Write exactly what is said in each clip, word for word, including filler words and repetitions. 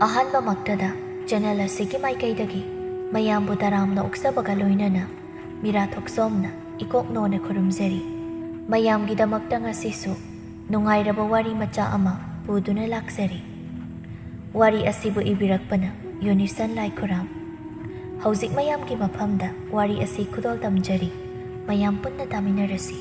ꯑꯍꯥꯟꯕꯃꯛꯇꯗ channel ꯑꯁꯤꯒꯤ ꯃꯥꯏꯀꯩꯗꯒꯤ ꯃꯌꯥꯝꯕꯨ ꯇꯔꯥꯝꯅ ꯑꯣꯛꯆꯕꯒ ꯂꯣꯏꯅꯅ ꯃꯤꯔꯥ ꯊꯣꯛꯆꯣꯝꯅ ꯏꯀꯣꯛ ꯅꯣꯟꯅ ꯈꯨꯔꯨꯝꯖꯔꯤ꯫ ꯃꯌꯥꯝꯒꯤꯗꯃꯛꯇ ꯉꯁꯤꯁꯨ ꯅꯨꯡꯉꯥꯏꯔꯕ ꯋꯥꯔꯤ ꯃꯆꯥ ꯑꯃ ꯄꯨꯗꯨꯅ ꯂꯥꯛꯆꯔꯤ꯫ ꯋꯥꯔꯤ ꯑꯁꯤꯕꯨ ꯏꯕꯤꯔꯛꯄꯅ ꯌꯨꯅꯤꯁꯟ ꯂꯥꯏꯈꯨꯔꯥꯝ꯫ ꯍꯧꯖꯤꯛ ꯃꯌꯥꯝꯒꯤ ꯃꯐꯝꯗ ꯋꯥꯔꯤ ꯑꯁꯤ ꯈꯨꯗꯣꯜ ꯇꯝꯖꯔꯤ꯫ ꯃꯌꯥꯝ ꯄꯨꯟꯅ ꯇꯥꯃꯤꯟꯅꯔꯁꯤ꯫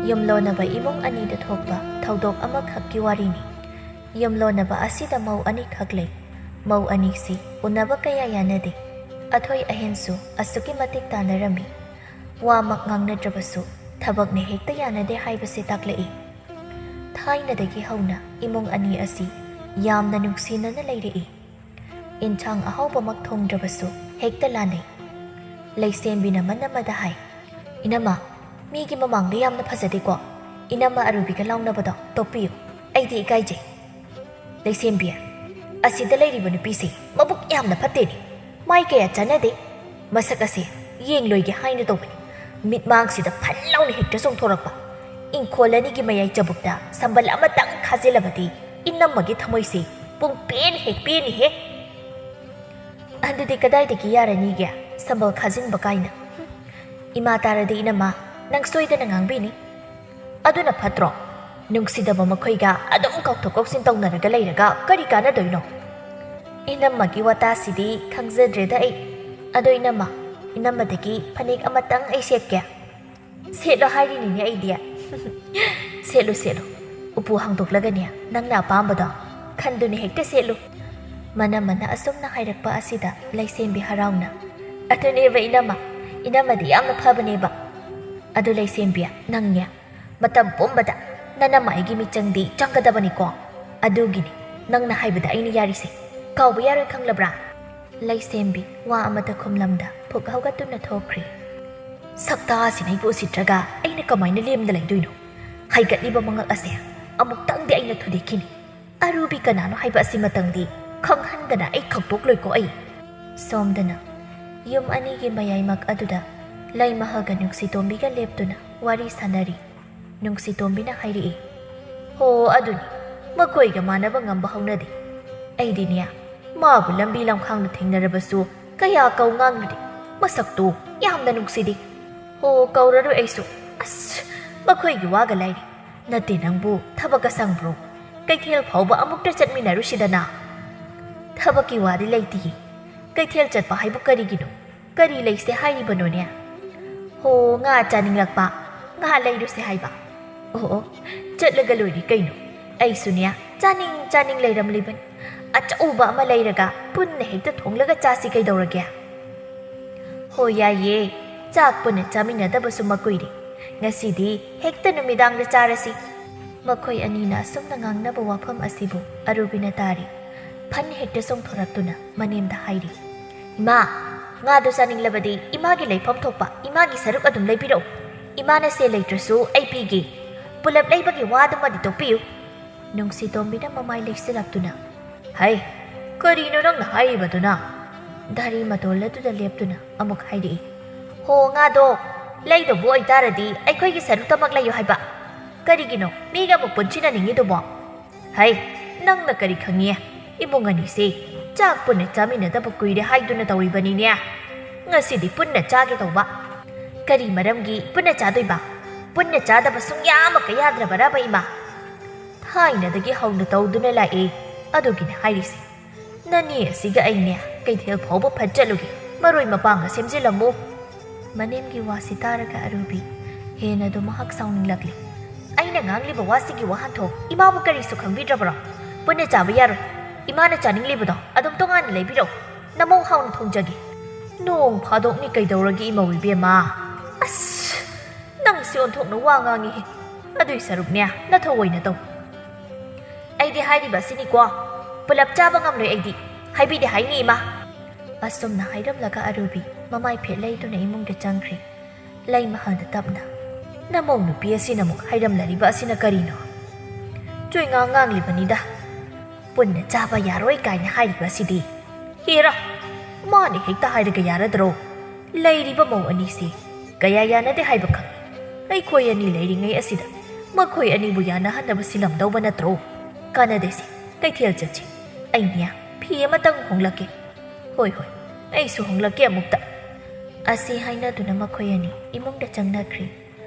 ꯌꯨꯝꯂꯣꯟꯅꯕ ꯏꯃꯨꯡ ꯑꯅꯤꯗ ꯊꯣꯛꯄ ꯊꯧꯗꯣꯛ ꯑꯃꯈꯛꯀꯤ ꯋꯥꯔꯤꯅꯤ꯫ ꯌꯨꯝꯂꯣꯟꯅꯕ ꯑꯁꯤꯗ ꯃꯧ ꯑꯅꯤꯈꯛ ꯂꯩ꯫ ꯃꯧ ꯑꯅꯤꯁꯤ ꯎꯅꯕ ꯀꯌꯥ ꯌꯥꯅꯗꯦ꯫ ꯑꯊꯣꯏ ꯑꯍꯦꯟꯁꯨ ꯑꯁꯨꯛꯀꯤ ꯃꯇꯤꯛ ꯇꯥꯟꯅꯔꯝꯃꯤ꯫ ꯋꯥꯃꯛ ꯉꯥꯡꯅꯗ꯭ꯔꯕꯁꯨ ꯊꯕꯛꯅ ꯍꯦꯛꯇ ꯌꯥꯅꯗꯦ ꯍꯥꯏꯕꯁꯤ ꯇꯥꯛꯂꯛꯏ꯫ ꯊꯥꯏꯅꯗꯒꯤ ꯍꯧꯅ ꯏꯃꯨꯡ ꯑꯅꯤ ꯑꯁꯤ ꯌꯥꯝꯅ ꯅꯨꯡꯁꯤꯅꯅ ꯂꯩꯔꯛꯏ꯫ ꯏꯟꯁꯥꯡ ꯑꯍꯥꯎꯕꯃꯛ ꯊꯣꯡꯗ꯭ꯔꯕꯁꯨ ꯍꯦꯛꯇ ꯂꯥꯟꯅꯩ꯫ ꯂꯩꯁꯦꯝꯕꯤꯅ ꯃꯅꯝꯃꯗ ꯍꯥꯏ, "ꯏꯅꯝꯃ, ꯃꯤꯒꯤ ꯃꯃꯥꯡꯗ ꯌꯥꯝꯅ ꯐꯖꯗꯦꯀꯣ꯫ ꯏꯅꯝꯃ ꯑꯔꯨꯕꯤꯒ ꯂꯥꯎꯅꯕꯗꯣ ꯇꯣꯛꯄꯤꯌꯨ꯫ ꯑꯩꯗꯤ ꯏꯀꯥꯏꯖꯩ꯫" "ꯂꯩꯁꯦꯝꯕꯤ, ꯑꯁꯤꯗ ꯂꯩꯔꯤꯕ ꯅꯨꯄꯤꯁꯤ ꯃꯕꯨꯛ ꯌꯥꯝꯅ ꯐꯠꯇꯦꯅꯦ꯫ ꯃꯥꯏ ꯀꯌꯥ ꯆꯥꯟꯅꯗꯦ꯫ ꯃꯁꯛ ꯑꯁꯦ ꯌꯦꯡꯂꯣꯏꯒꯦ ꯍꯥꯏꯅ ꯇꯧꯕꯅꯤ꯫ ꯃꯤꯠꯃꯥꯡꯁꯤꯗ ꯐꯟ ꯂꯥꯎꯅ ꯍꯦꯛꯇ ꯆꯣꯡꯊꯣꯔꯛꯄ꯫ ꯏꯪꯈꯣꯜ ꯑꯅꯤꯒꯤ ꯃꯌꯥꯏ ꯆꯕꯨꯛꯇ ꯁꯝꯕꯜ ꯑꯃꯇꯪ ꯈꯥꯖꯤꯜꯂꯕꯗꯤ ꯏꯅꯝꯃꯒꯤ ꯊꯃꯣꯏꯁꯤ ꯄꯨꯡ ꯄꯦꯟ ꯍꯦꯛ ꯄꯦꯟꯅꯤꯍꯦ꯫" "ꯑꯗꯨꯗꯤ ꯀꯗꯥꯏꯗꯒꯤ ꯌꯥꯔꯅꯤꯒꯦ ꯁꯝꯕꯜ ꯈꯥꯖꯤꯟꯕ ꯀꯥꯏꯅ? ꯏꯃꯥ ꯇꯥꯔꯗꯤ ꯏꯅꯝꯃ, ꯅꯪ ꯁꯣꯏꯗꯅ ꯉꯥꯡꯕꯤꯅꯤ꯫" "ꯑꯗꯨꯅ ꯐꯠꯇ꯭ꯔꯣ? ꯅꯨꯡꯁꯤꯗꯕ ꯃꯈꯣꯏꯒ ꯑꯗꯨꯝ ꯀꯥꯎꯊꯣꯛ ꯀꯥꯎꯁꯤꯟ ꯇꯧꯅꯔꯒ ꯂꯩꯔꯒ ꯀꯔꯤ ꯀꯥꯟꯅꯗꯣꯏꯅꯣ?" "ꯏꯅꯝꯃꯒꯤ ꯋꯥꯇꯥꯁꯤꯗꯤ ꯈꯪꯖꯗ꯭ꯔꯦꯗ ꯑꯩ꯫ ꯑꯗꯣ ꯏꯅꯝꯃ, ꯏꯅꯝꯃꯗꯒꯤ ꯐꯅꯦꯛ ꯑꯃꯇꯪ ꯑꯩ ꯁꯦꯠꯀꯦ꯫" "ꯁꯦꯠꯂꯣ ꯍꯥꯏꯔꯤꯅꯤꯅꯦ ꯑꯩꯗꯤ꯫" "ꯁꯦꯠꯂꯨ, ꯁꯦꯠꯂꯨ꯫ ꯎꯄꯨ ꯍꯥꯡꯗꯣꯛꯂꯒꯅꯦ, ꯅꯪꯅ ꯑꯄꯥꯝꯕꯗꯣ ꯈꯟꯗꯨꯅ ꯍꯦꯛꯇ ꯁꯦꯠꯂꯨ꯫" ꯃꯅꯝꯃꯅ ꯑꯁꯨꯝꯅ ꯍꯥꯏꯔꯛꯄ ꯑꯁꯤꯗ ꯂꯩꯁꯦꯝꯕꯤ ꯍꯔꯥꯎꯅ, "ꯑꯗꯨꯅꯦꯕ ꯏꯅꯝꯃ, ꯏꯅꯝꯃꯗꯤ ꯌꯥꯝꯅ ꯐꯕꯅꯦꯕ꯫ ꯑꯗꯨ ꯂꯩꯁꯦꯝꯕꯤ, ꯅꯪꯅꯦ, ꯃꯇꯝ ꯄꯨꯝꯕꯗ ꯅꯅꯝꯃ ꯑꯩꯒꯤ ꯃꯤꯆꯪꯗꯤ ꯆꯪꯒꯗꯕꯅꯤꯀꯣ꯫ ꯑꯗꯨꯒꯤꯅꯤ ꯅꯪꯅ ꯍꯥꯏꯕꯗ ꯑꯩꯅ ꯌꯥꯔꯤꯁꯦ꯫ ꯀꯥꯎꯕ ꯌꯥꯔꯣꯏ, ꯈꯪꯂꯕ꯭ꯔꯥ?" ꯂꯩꯁꯦꯝꯕꯤ ꯋꯥ ꯑꯃꯠꯇ ꯈꯨꯝꯂꯝꯗ ꯐꯨꯛ ꯍꯧꯒꯠꯇꯨꯅ ꯊꯣꯛꯈ꯭ꯔꯤ꯫ "ꯁꯛꯇꯥꯁꯤꯅ ꯑꯩꯕꯨ ꯎꯁꯤꯠꯇ꯭ꯔꯒ ꯑꯩꯅ ꯀꯃꯥꯏꯅ ꯂꯦꯝꯅ ꯂꯩꯗꯣꯏꯅꯣ? ꯍꯥꯏꯒꯠꯂꯤꯕ ꯃꯉꯛ ꯑꯁꯦ ꯑꯃꯨꯛꯇꯪꯗꯤ ꯑꯩꯅ ꯊꯨꯗꯦꯛꯈꯤꯅꯤ꯫ ꯑꯔꯨꯕꯤ ꯀꯅꯥꯅꯣ ꯍꯥꯏꯕ ꯑꯁꯤꯃꯇꯪꯗꯤ ꯈꯪꯍꯟꯗꯅ ꯑꯩ ꯈꯪꯗꯣꯛꯂꯣꯏꯀꯣ ꯑꯩ꯫" ꯁꯣꯝꯗꯅ ꯌꯨꯝ ꯑꯅꯤꯒꯤ ꯃꯌꯥꯏꯃꯛ ꯑꯗꯨꯗ ꯂꯩꯃꯍꯜꯒ ꯅꯨꯡꯁꯤꯇꯣꯝꯕꯤꯒ ꯂꯦꯞꯇꯨꯅ ꯋꯥꯔꯤ ꯁꯥꯟꯅꯔꯤ꯫ ꯅꯨꯡꯁꯤꯇꯣꯝꯕꯤꯅ ꯍꯥꯏꯔꯛꯏ, "ꯍꯣ, ꯑꯗꯨꯅꯤ, ꯃꯈꯣꯏꯒ ꯃꯥꯟꯅꯕ ꯉꯝꯕ ꯍꯧꯅꯗꯦ꯫ ꯑꯩꯗꯤꯅꯦ, ꯃꯥꯕꯨ ꯂꯝꯕꯤ ꯂꯝꯈꯥꯡꯗ ꯊꯦꯡꯅꯔꯕꯁꯨ ꯀꯌꯥ ꯀꯧ ꯉꯥꯡꯂꯨꯗꯦ꯫ ꯃꯁꯛꯇꯨ ꯌꯥꯝꯅ ꯅꯨꯡꯁꯤꯗꯦ꯫ ꯍꯣ, ꯀꯧꯔꯔꯣꯏ ꯑꯩꯁꯨ꯫ ꯑꯁ, ꯃꯈꯣꯏꯒꯤ ꯋꯥꯒ ꯂꯥꯏꯔꯤ꯫ ꯅꯠꯇꯦ, ꯅꯪꯕꯨ ꯊꯕꯛꯀ ꯁꯪꯕ꯭ꯔꯣ? ꯀꯩꯊꯦꯜ ꯐꯥꯎꯕ ꯑꯃꯨꯛꯇ ꯆꯠꯃꯤꯟꯅꯔꯨꯁꯤꯗꯅ?" "ꯊꯕꯛꯀꯤ ꯋꯥꯗꯤ ꯂꯩꯇꯤꯌꯦ꯫ ꯀꯩꯊꯦꯜ ꯆꯠꯄ ꯍꯥꯏꯕꯨ ꯀꯔꯤꯒꯤꯅꯣ? ꯀꯔꯤ ꯂꯩꯁꯦ ꯍꯥꯏꯔꯤꯕꯅꯣꯅꯦ?" "ꯍꯣ, ꯉꯥ ꯆꯥꯅꯤꯡꯂꯛꯄ, ꯉꯥ ꯂꯩꯔꯨꯁꯦ ꯍꯥꯏꯕ?" "ꯑꯣ, ꯑꯣ, ꯆꯠꯂꯒ ꯂꯣꯏꯔꯦ ꯀꯩꯅꯣ꯫ ꯑꯩꯁꯨꯅꯦ, ꯆꯥꯅꯤꯡ ꯆꯥꯅꯤꯡ ꯂꯩꯔꯝꯂꯤꯕꯅꯤ꯫ ꯑꯆꯧꯕ ꯑꯃ ꯂꯩꯔꯒ ꯄꯨꯟꯅ ꯍꯦꯛꯇ ꯊꯣꯡꯂꯒ ꯆꯥꯁꯤ ꯀꯩꯗꯧꯔꯒꯦ?" "ꯍꯣ, ꯌꯥꯏꯌꯦ꯫ ꯆꯥꯛ ꯄꯨꯟꯅ ꯆꯥꯃꯤꯟꯅꯗꯕꯁꯨ ꯃꯀꯨꯏꯔꯦ꯫ ꯉꯁꯤꯗꯤ ꯍꯦꯛꯇ ꯅꯨꯃꯤꯗꯥꯡꯗ ꯆꯥꯔꯁꯤ꯫" ꯃꯈꯣꯏ ꯑꯅꯤꯅ ꯑꯁꯨꯝꯅ ꯉꯥꯡꯅꯕ ꯋꯥꯐꯝ ꯑꯁꯤꯕꯨ ꯑꯔꯨꯕꯤꯅ ꯇꯥꯔꯤ꯫ ꯐꯟ ꯍꯦꯛꯇ ꯆꯣꯡꯊꯣꯔꯛꯇꯨꯅ ꯃꯅꯦꯝꯗ ꯍꯥꯏꯔꯤ, "ꯏꯃꯥ, ꯉꯥꯗꯨ ꯆꯥꯅꯤꯡꯂꯕꯗꯤ ꯏꯃꯥꯒꯤ ꯂꯩꯐꯝ ꯊꯣꯛꯄ ꯏꯃꯥꯒꯤ ꯁꯔꯨꯛ ꯑꯗꯨꯝ ꯂꯩꯕꯤꯔꯛꯎ꯫ ꯏꯃꯥꯅ ꯁꯦꯜ ꯂꯩꯇ꯭ꯔꯁꯨ ꯑꯩ ꯄꯤꯒꯦ꯫ ꯄꯨꯂꯞ ꯂꯩꯕꯒꯤ ꯋꯥꯗꯨꯃꯗꯤ ꯇꯣꯛꯄꯤꯌꯨ꯫" ꯅꯨꯡꯁꯤꯇꯣꯝꯕꯤꯅ ꯃꯃꯥꯏ ꯂꯩꯁꯤꯜꯂꯛꯇꯨꯅ, "ꯍꯩ, ꯀꯔꯤꯅꯣ ꯅꯪꯅ ꯍꯥꯏꯔꯤꯕꯗꯨꯅ?" ꯙꯥꯔꯤ ꯃꯇꯣꯜ ꯑꯗꯨꯗ ꯂꯦꯞꯇꯨꯅ ꯑꯃꯨꯛ ꯍꯥꯏꯔꯛꯏ, "ꯍꯣ, ꯉꯥꯗꯣ ꯂꯩꯗꯧꯕ ꯑꯣꯏꯇꯥꯔꯗꯤ ꯑꯩꯈꯣꯏꯒꯤ ꯁꯔꯨꯛꯇꯃꯛ ꯂꯩꯌꯨ ꯍꯥꯏꯕ꯫ ꯀꯔꯤꯒꯤꯅꯣ ꯃꯤꯒ ꯑꯃꯨꯛ ꯄꯨꯟꯁꯤꯟꯅꯅꯤꯡꯉꯤꯗꯨꯕꯣ? ꯍꯩ, ꯅꯪꯅ ꯀꯔꯤ ꯈꯪꯉꯤ? ꯏꯃꯨꯡ ꯑꯅꯤꯁꯦ ꯆꯥꯛ ꯄꯨꯟꯅ ꯆꯥꯃꯤꯟꯅꯗꯕ ꯀꯨꯏꯔꯦ ꯍꯥꯏꯗꯨꯅ ꯇꯧꯔꯤꯕꯅꯤꯅꯦ꯫ ꯉꯁꯤꯗꯤ ꯄꯨꯟꯅ ꯆꯥꯒꯦ ꯇꯧꯕ꯫ ꯀꯔꯤ ꯃꯔꯝꯒꯤ ꯄꯨꯟꯅ ꯆꯥꯗꯣꯏꯕ? ꯄꯨꯟꯅ ꯆꯥꯗꯕ ꯁꯨꯡꯌꯥꯃꯛꯀ ꯌꯥꯗ꯭ꯔꯕꯔꯕ, ꯏꯃꯥ? ꯊꯥꯏꯅꯗꯒꯤ ꯍꯧꯅ ꯇꯧꯗꯨꯅ ꯂꯥꯛꯑꯦ, ꯑꯗꯨꯒꯤꯅꯦ ꯍꯥꯏꯔꯤꯁꯦ꯫ ꯅꯅꯦ ꯑꯁꯤꯒ ꯑꯩꯅꯦ ꯀꯩꯊꯦꯜ ꯐꯥꯎꯕ ꯐꯠ ꯆꯠꯂꯨꯒꯦ꯫ ꯃꯔꯣꯏ ꯃꯄꯥꯡꯒ ꯁꯦꯝꯖꯤꯜꯂꯝꯃꯨ꯫" ꯃꯅꯦꯝꯒꯤ ꯋꯥꯁꯤ ꯇꯥꯔꯒ ꯑꯔꯨꯕꯤ ꯍꯦꯟꯅ ꯑꯗꯨ ꯃꯍꯥꯛ ꯁꯥꯎꯅꯤꯡꯂꯛꯂꯤ꯫ "ꯑꯩꯅ ꯉꯥꯡꯂꯤꯕ ꯋꯥꯁꯤꯒꯤ ꯋꯥꯍꯟꯊꯣꯛ ꯏꯃꯥꯕꯨ ꯀꯔꯤꯁꯨ ꯈꯪꯕꯤꯗ꯭ꯔꯕꯔꯣ? ꯄꯨꯟꯅ ꯆꯥꯕ ꯌꯥꯔꯣꯏ꯫ ꯏꯃꯥꯅ ꯆꯥꯅꯤꯡꯂꯤꯕꯗꯣ ꯑꯗꯨꯝ ꯇꯣꯉꯥꯟꯅ ꯂꯩꯕꯤꯔꯛꯎ꯫ ꯅꯃꯧ ꯍꯥꯎꯅ ꯊꯣꯡꯖꯒꯦ꯫" "ꯅꯣꯡ ꯐꯥꯗꯣꯛꯅꯤ ꯀꯩꯗꯧꯔꯒꯦ ꯏꯃꯧ ꯏꯕꯦꯝꯃ? ꯑꯁ, ꯅꯪꯁꯦ ꯑꯣꯟꯊꯣꯛꯅ ꯋꯥ ꯉꯥꯡꯉꯤꯍꯦ꯫ ꯑꯗꯨꯏ ꯁꯔꯨꯛꯅꯦ, ꯅꯊꯧ ꯑꯣꯏꯅ ꯇꯧ꯫" "ꯑꯩꯗꯤ ꯍꯥꯏꯔꯤꯕ ꯑꯁꯤꯅꯤꯀꯣ, ꯄꯨꯂꯞ ꯆꯥꯕ ꯉꯝꯂꯣꯏ ꯑꯩꯗꯤ꯫ ꯍꯥꯏꯕꯤꯗꯦ ꯍꯥꯏꯅꯤ, ꯏꯃꯥ꯫" ꯑꯁꯨꯝꯅ ꯍꯥꯏꯔꯝꯂꯒ ꯑꯔꯨꯕꯤ ꯃꯃꯥꯏ ꯐꯦꯠ ꯂꯩꯗꯨꯅ ꯏꯃꯨꯡꯗ ꯆꯪꯈ꯭ꯔꯦ꯫ ꯂꯩꯃꯍꯜꯗ ꯇꯞꯅ, "ꯅꯃꯧ ꯅꯨꯄꯤ ꯑꯁꯤꯅ ꯑꯃꯨꯛ ꯍꯥꯏꯔꯝꯂꯔꯤꯕ ꯑꯁꯤꯅ ꯀꯔꯤꯅꯣ?" "ꯆꯣꯏꯉꯥꯡ ꯉꯥꯡꯂꯤꯕꯅꯤꯗ꯫ ꯄꯨꯟꯅ ꯆꯥꯕ ꯌꯥꯔꯣꯏ ꯀꯥꯏꯅ ꯍꯥꯏꯔꯤꯕ ꯑꯁꯤꯗꯤ꯫ ꯍꯦꯔꯥ, ꯃꯥꯅ ꯍꯦꯛꯇ ꯍꯥꯏꯔꯒ ꯌꯥꯔꯗ꯭ꯔꯣ? ꯂꯩꯔꯤꯕ ꯃꯧ ꯑꯅꯤꯁꯤ ꯀꯌꯥ ꯌꯥꯅꯗꯦ ꯍꯥꯏꯕ ꯈꯪꯏ꯫ ꯑꯩꯈꯣꯏ ꯑꯅꯤ ꯂꯩꯔꯤꯉꯩ ꯑꯁꯤꯗ ꯃꯈꯣꯏ ꯑꯅꯤꯕꯨ ꯌꯥꯅꯍꯟꯅꯕ ꯁꯤꯜꯂꯝꯗꯧꯕ ꯅꯠꯇ꯭ꯔꯣ? ꯀꯥꯟꯅꯗꯦꯁꯦ, ꯀꯩꯊꯦꯜ ꯆꯠꯁꯤ꯫ ꯑꯩꯅꯦ, ꯐꯤ ꯑꯃꯇꯪ ꯍꯣꯡꯂꯛꯀꯦ꯫ ꯍꯣꯏ, ꯍꯣꯏ, ꯑꯩꯁꯨ ꯍꯣꯡꯂꯛꯀꯦ ꯑꯃꯨꯛꯇ꯫ ꯑꯁꯤ ꯍꯥꯏꯅꯗꯨꯅ ꯃꯈꯣꯏ ꯑꯅꯤ ꯏꯃꯨꯡꯗ ꯆꯪꯅꯈ꯭ꯔꯦ꯫